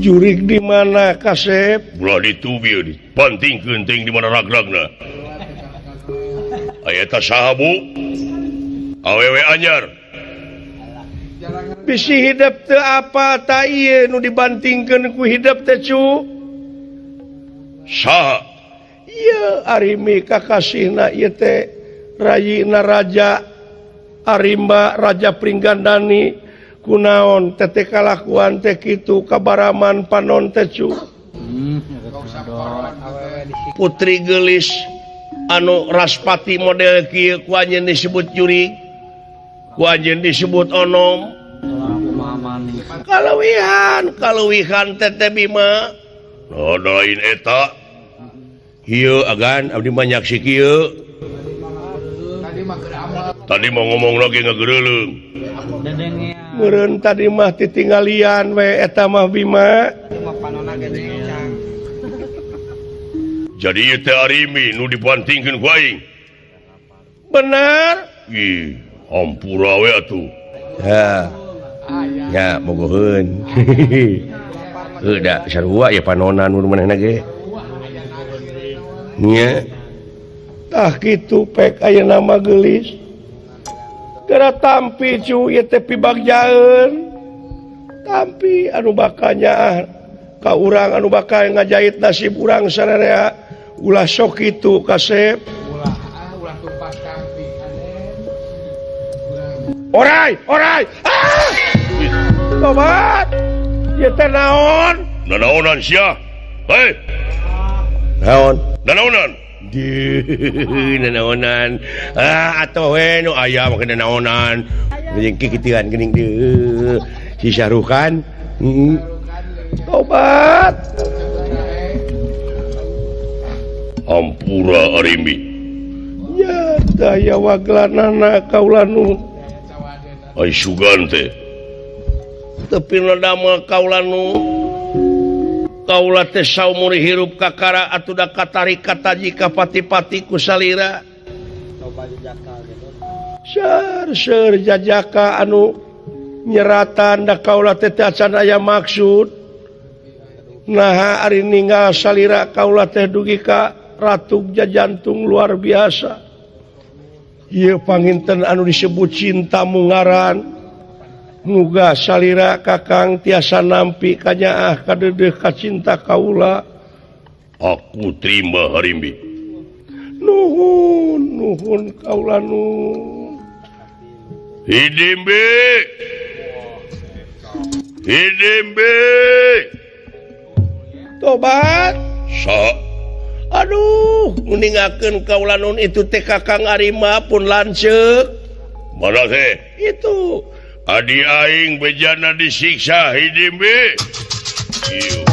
Jurig di mana kasep? Ulah ditu bieu dipantingkeun teuing di mana ragragna. Aya eta saha bu? Awewe anyar. Bisi hidep teu apa ta ieu nu dibantingkeun ku hidep teh cu? Saha? Ieu Arimi kakasihna ieu teh rayina raja Arimba Raja Pringgandani kunaon teh kalakuan teh kitu kabaraman panon teh cu. Putri geulis anu raspati model kieu ku anjeun disebut jurig, ku anjeun disebut onom. Kaleuwihan, kaleuwihan teh teh Bima. Oh, lain eta. Ieu agan abdi mah nyaksi kieu. Tadi mau ngomong lagi ngagereuleung. Meureun tadi mah titinggalian we eta mah Bima. Jadi ieu teh Arimi nu dibantingkeun ku aing. Benar? Ih, Hampura we atuh. Ha. Ya bogoheun. Heuh da sarua ya panonan nu manehna ge. Nya. Tah kitu pek ayeuna mah geulis. Geura tampi cu ieu teh pibagjaeun. Tampi anu bakal nyaah ka urang anu bakal ngajait nasib urang sararea ulah sok kitu kasep. Ulah ah ulah tumpas tampi anen. Orai, orai. Ah! Tobat. Ieu teh naon? Nanaonan sia. Hei. Naon? Nanaonan. Deuh, nanaonan. Ah, atuh we nu aya mah nanaonan. Jeung kikituan geuning deuh. Si Syahrukan. Heeh. Tobat. Ampura Arimi. Ya daya waglanana kaula nu. Ai sugan teh. Tepi damel kaula nu. Kaula teh saumur hirup kakara atuh da katarik kataji ka pati-pati ku salira. Seur seur jajaka anu nyeratan da kaula teh teu acan aya maksud. Naha ari ninggal salira kaula teh dugi ka ratug jajantung luar biasa. Ieu panginten anu disebut cinta mungaran. Muga salira kakang tiasa nampi kanyaah kadeudeuh ka cinta kaula. Aku terima Harimbi. Nuhun nuhun kaula nu. Hidimbi. Hidimbi. Tobat. Sok. Aduh, meningakeun kaula nun itu teh Kakang Arima pun lanceuk. Mana teh? Itu adi aing bejana disiksa Hidimbi. Ieu.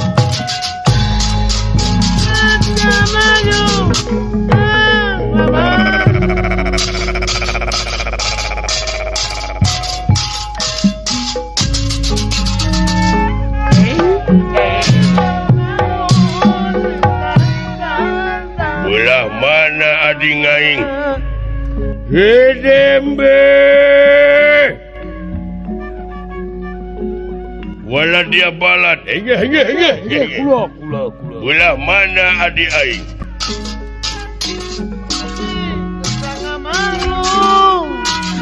Belah mana adi aing? Hidimbi. Wala dia balat. Kula kula kula. Belah mana adi aing?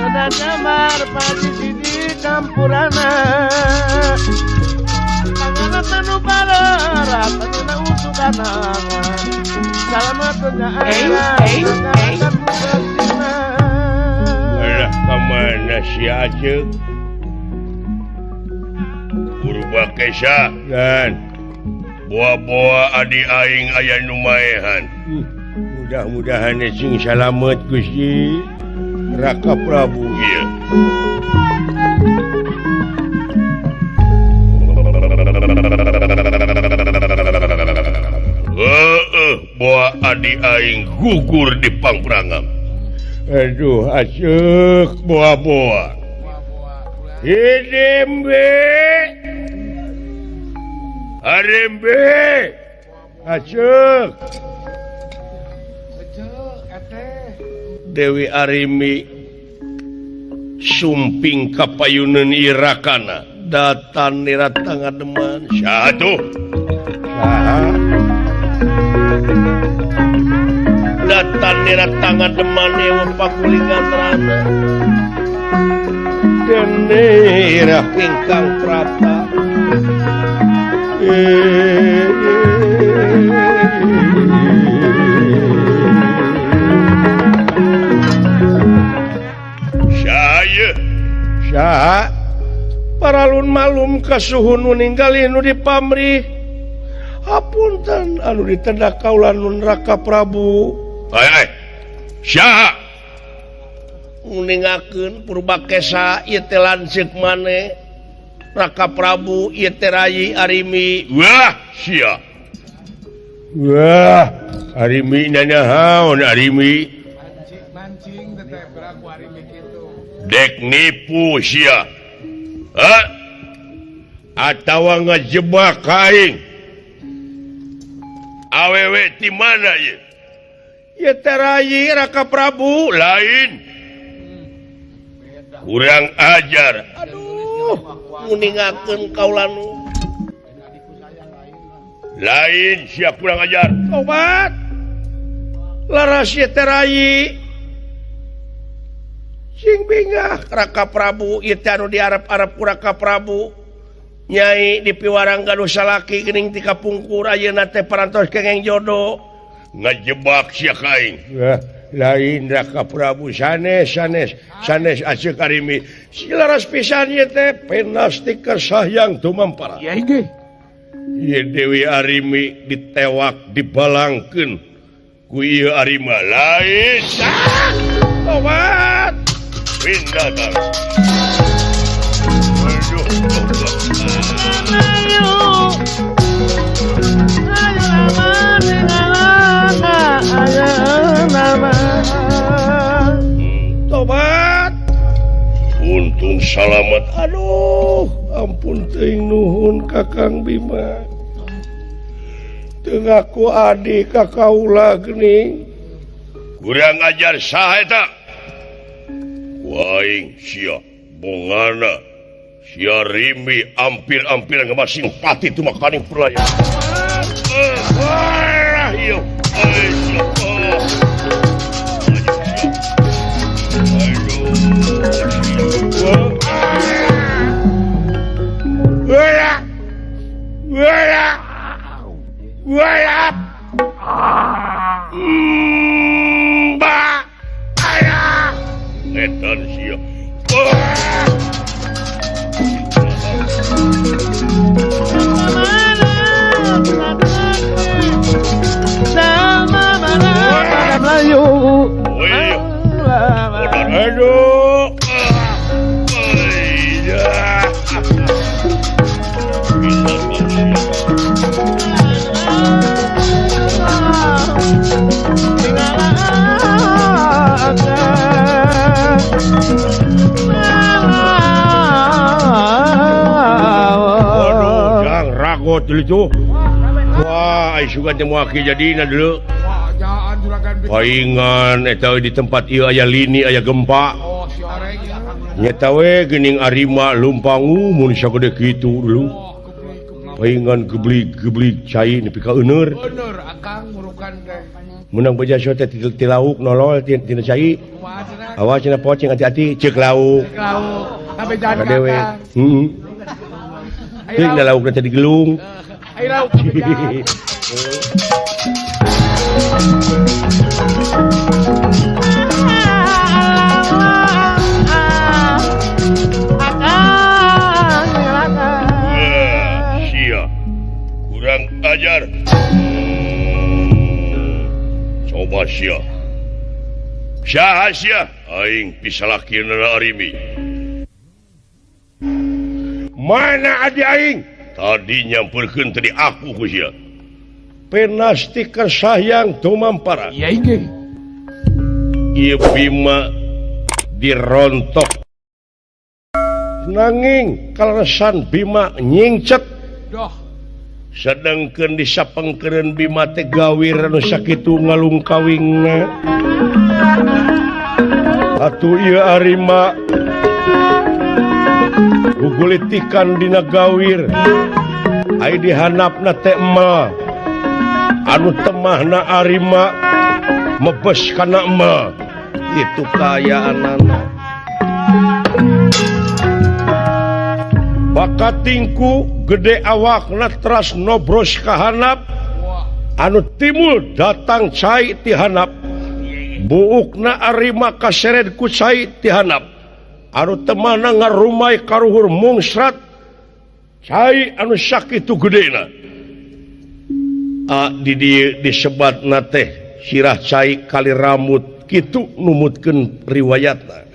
Sedang padi sidi campurana. Tangan tanu balara, tangan usukana. Salamatnya aira. Belah kemana si Acek? Purba Kesa kan boa-boa adi aing aya nu maehan. Mudah-mudahan sing salamet Gusti Raka Prabu ieu. Heeh, boa adi aing gugur di pangprangan. Aduh, asyik boa-boa. Hidimbi. Harimbi. Asyik. Dewi Arimi sumping kapayuneun irakana datan nira tangademan. Saha tuh? Saha? Datan nira tangademan ewa pakulingan rana. Dene irah ingkang prapa. Saha paralun malum kasuhun nu ninggalih nu dipamrih. Hapunten anu ditendak kaula nun Raka Prabu. Ai saha nguningakeun Purbakesa ieu teh lanceuk maneh Raka Prabu ieu teh Rayi Arimi. Wah sia. Wah Arimi nanahaon Arimi. Mancing teh geura ku Arimi kitu. Dek nipu sia. Ha? Atawa ngejebak aing. Awewe ti mana ieu? Ieu teh Rayi Raka Prabu lain. Kurang ajar. Aduh, nguningakeun kaula nu. Lain sia kurang ajar. Tobat. Laras ieu teh rayi. Sing bingah Raka Prabu ieu teh anu diarep-arep ku Raka Prabu. Nyai dipiwarang gaduh salaki geuning ti kapungkur ayeuna teh parantos kengeng jodoh. Ngajebak sia ka aing. Lain Raka Prabu sanes sanes sanes aceuk Arimi. Si laras pisan ieu teh penasti kersah tumampara. Iya inggih. Ieu Dewi Arimi ditewak dibalangkeun ku ieu Arima. Lain tobat. Pindah tah. Aduh. Tobat. Untung salamat. Aduh, ampun teuing nuhun Kakang Bima. Teu ngaku adi ka kaula geuning. Kurang ajar saha eta? Ku aing sia bongana. Sia Rimi ampir-ampir ngamasing pati tumakaning perlaya. Wah, ieu. Etan sia. Aduh. Waduh, jang ragot dulu tuh. Wah, ai sugan teh moal jadina dulu. Paingan eta di tempat ieu aya lini aya gempa. Nyata we geuning Arima lumpangu mun sagede kitu dulu. Paingan geblig-geblig cai nepi ka euneur. Euneur akang murukan teh. Menang beja teh ti lauk nolol tina cai. Awas cenah poceng hati-hati ceuk lauk. Ceuk lauk. Kabejaan ka akang. Heeh. Teuing da laukna teh digelung. Ayo lauk kabejaan. Sia kurang ajar. Coba sia. Saha sia? Aing pisalakieuna Arimi. Mana adi aing? Tadi nyamperkeun tadi aku ku sia. Penasti kersayang tumampara. Iya inggih. Ieu Bima dirontok. Nanging kaleresan Bima nyingcet. Doh. Sedangkeun disapengkeureun Bima teh gawir anu sakitu ngalungkawingna. Atuh ieu Arima gugulitikan dina gawir. Ai dihanapna teh emal. Anu temahna Arima mebes kana emal. Itu kaayaanana. Bakatingku gede awakna teras nobros ka hanap. Anu timul datang cai ti hanap. Buukna Arima kaseret ku cai ti hanap. Anu temahna ngarumai karuhur mungsrat cai anu sakitu gedena. Di dieu disebatna teh sirah cai kali rambut kitu numutkeun riwayatna.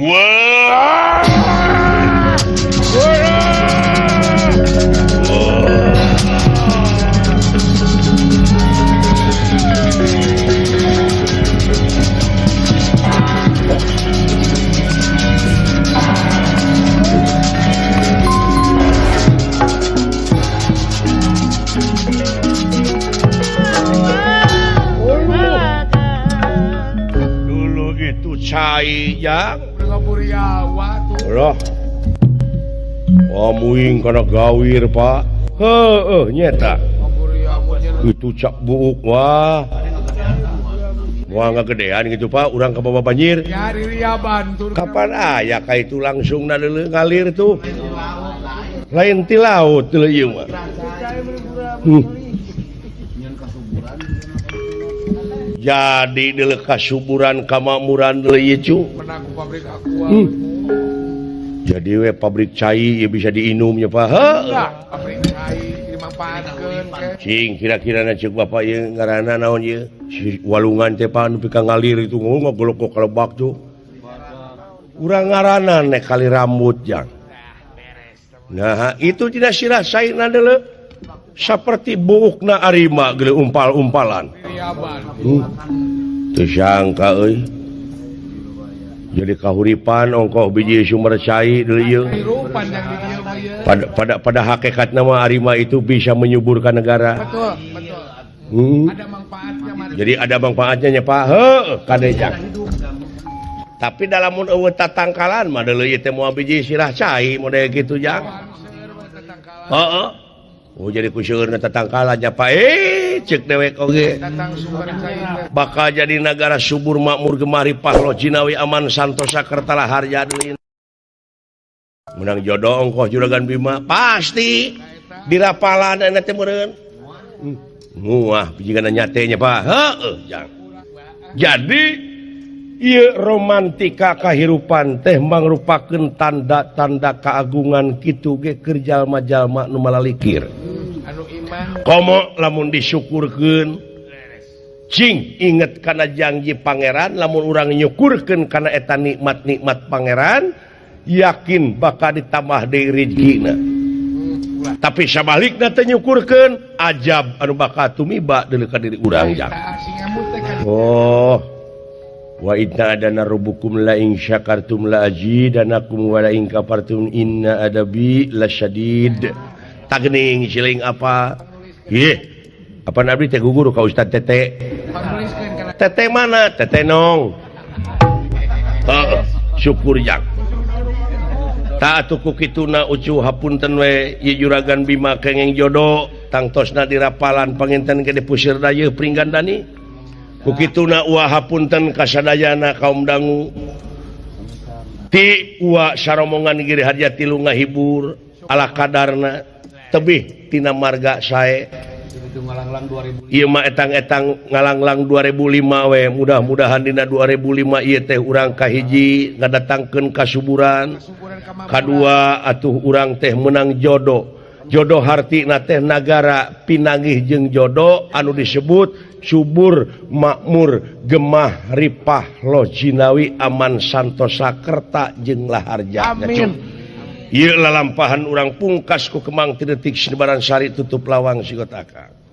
Wah! Dulu itu cai yang Lah. Amuing kana gawir, Pak. Heueuh nyeta. Itu cak buuk wah. Wah ngagedean gitu Pak, urang ka bawa banjir. Kapan aya ka itu langsung na ngalir tuh. Lain ti laut deuleu ieu mah. Jadi deuleu kasuburan kamakmuran deuleu ieu cu. Jadi we pabrik cai ya bisa diinumnya Pak. Heuh. Pabrik cai dimanfaatkeun ke. Cing kira-kira na ceuk bapak ieu ngaranna naon ieu? Si walungan teh Pak nu pika ngalir itu ngogolok kalebak tuh. Urang ngaranna nek kali rambut jang. Nah, itu tidak sirah saina deuleu. Saperti buukna arima geuleuh umpal-umpalan. Teu sangka euy. Jadi kahuripan ongkoh biji sumber cai deuleu ieu. Pada hakikatna mah arima itu bisa menyuburkan negara. Betul, betul. Ada manfaatnya. Jadi ada manfaatnya nya Pak. Heuh, kade jang. Tapi dalam mun eueuh tatangkalan mah deuleu ieu teh moal biji sirah cai model kitu jang. Heeh. Oh jadi ku seueurna tatangkalan nya Pak. Ceuk dewek oge. Bakal jadi negara subur makmur gemah ripah loh jinawi aman santosa kertala harja deui. Menang jodoh ongkoh juragan Bima pasti dirapalan eta teh meureun. Muah jigana nyate nya Pak. Heueuh jang. Jadi ieu romantika kahirupan teh mangrupakeun tanda-tanda keagungan kitu ge keur jalma-jalma nu malalikir. Komo lamun disyukurkeun cing inget kana janji pangeran lamun urang nyukurkeun kana eta nikmat-nikmat pangeran yakin bakal ditambah deui rezekina. Tapi sabalikna teh nyukurkeun ajab anu bakal tumiba deuleu ka diri urang jang. Oh wa idna adana rabbukum la in syakartum la azidanakum wa la in kafartum inna adabi lasyadid. Tagning siling apa? Ih, apa abdi teh gugur ka Ustad Tete? Tete mana? Tete nong. Heeh, syukur jang. Ta atuh ku kituna ucu hapunten we ieu juragan Bima kengeng jodo tangtosna dirapalan panginten ge dipusir dayeuh Pringgandani. Ku kituna uwa hapunten kasadayana kaum dangu. Ti uwa saromongan Giri Harja tilu ngahibur ala kadarna tebih tina marga sae. Ieu mah etang-etang ngalanglang 2005 we mudah-mudahan dina 2005 ieu teh urang kahiji ngadatangkeun kasuburan, kadua atuh urang teh menang jodoh. Jodoh hartina teh nagara pinanggih jeung jodoh anu disebut subur makmur gemah ripah loh jinawi aman santosa kerta jeung laharja. Amin. Ieu lalampahan urang pungkas ku kemang ti detik sinebaran sari tutup lawang sigotaka.